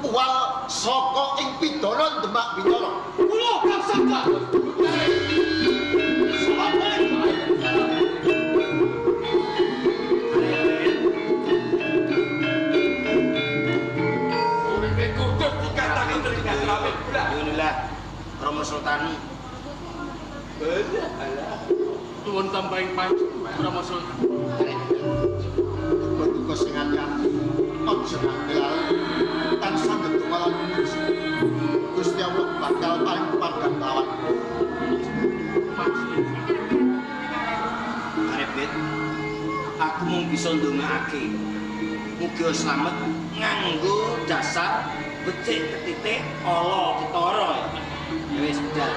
wal saka ing pidana Demak Bintara. Kula kang saged. Uripe Kudus dikatake telinga selawe bulan. Alhamdulillah Romo Sultan. Alah. Nuwun tambahing pangestu Rama Sultan. Duka-duka sing ati-ati, aja ngambil lali. Tansah ndedonga lan Gusti Allah bakal paling padhang lawan. Karebet, aku mung bisa ndongaake. Mugi slamet nganggo dasar becik ketitik ala ketara. Ya wis budal.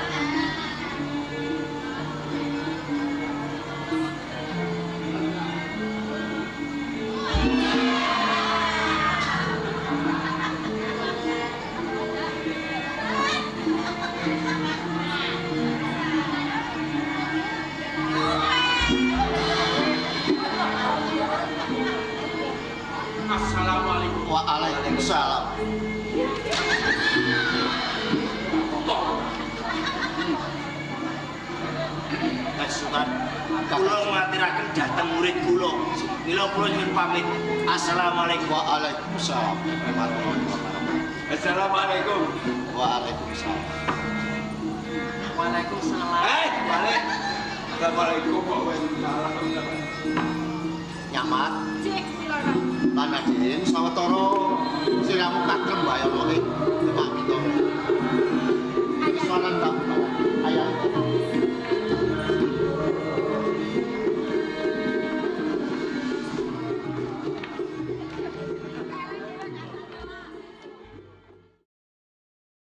Assalamualaikum. Waalaikumsalam. Sultan, kula ngaturaken dhateng murid kula. Mila kula nyuwun pamit. Assalamualaikum. Waalaikumsalam warahmatullahi wabarakatuh. Assalamualaikum. Waalaikumsalam. Waalaikumsalam. Balik. Assalamualaikum warahmatullahi. Nyamat. Cek kula. Lan Adin sawetara sliramu katrem wae ana ing Demak Bintara. Soalan tak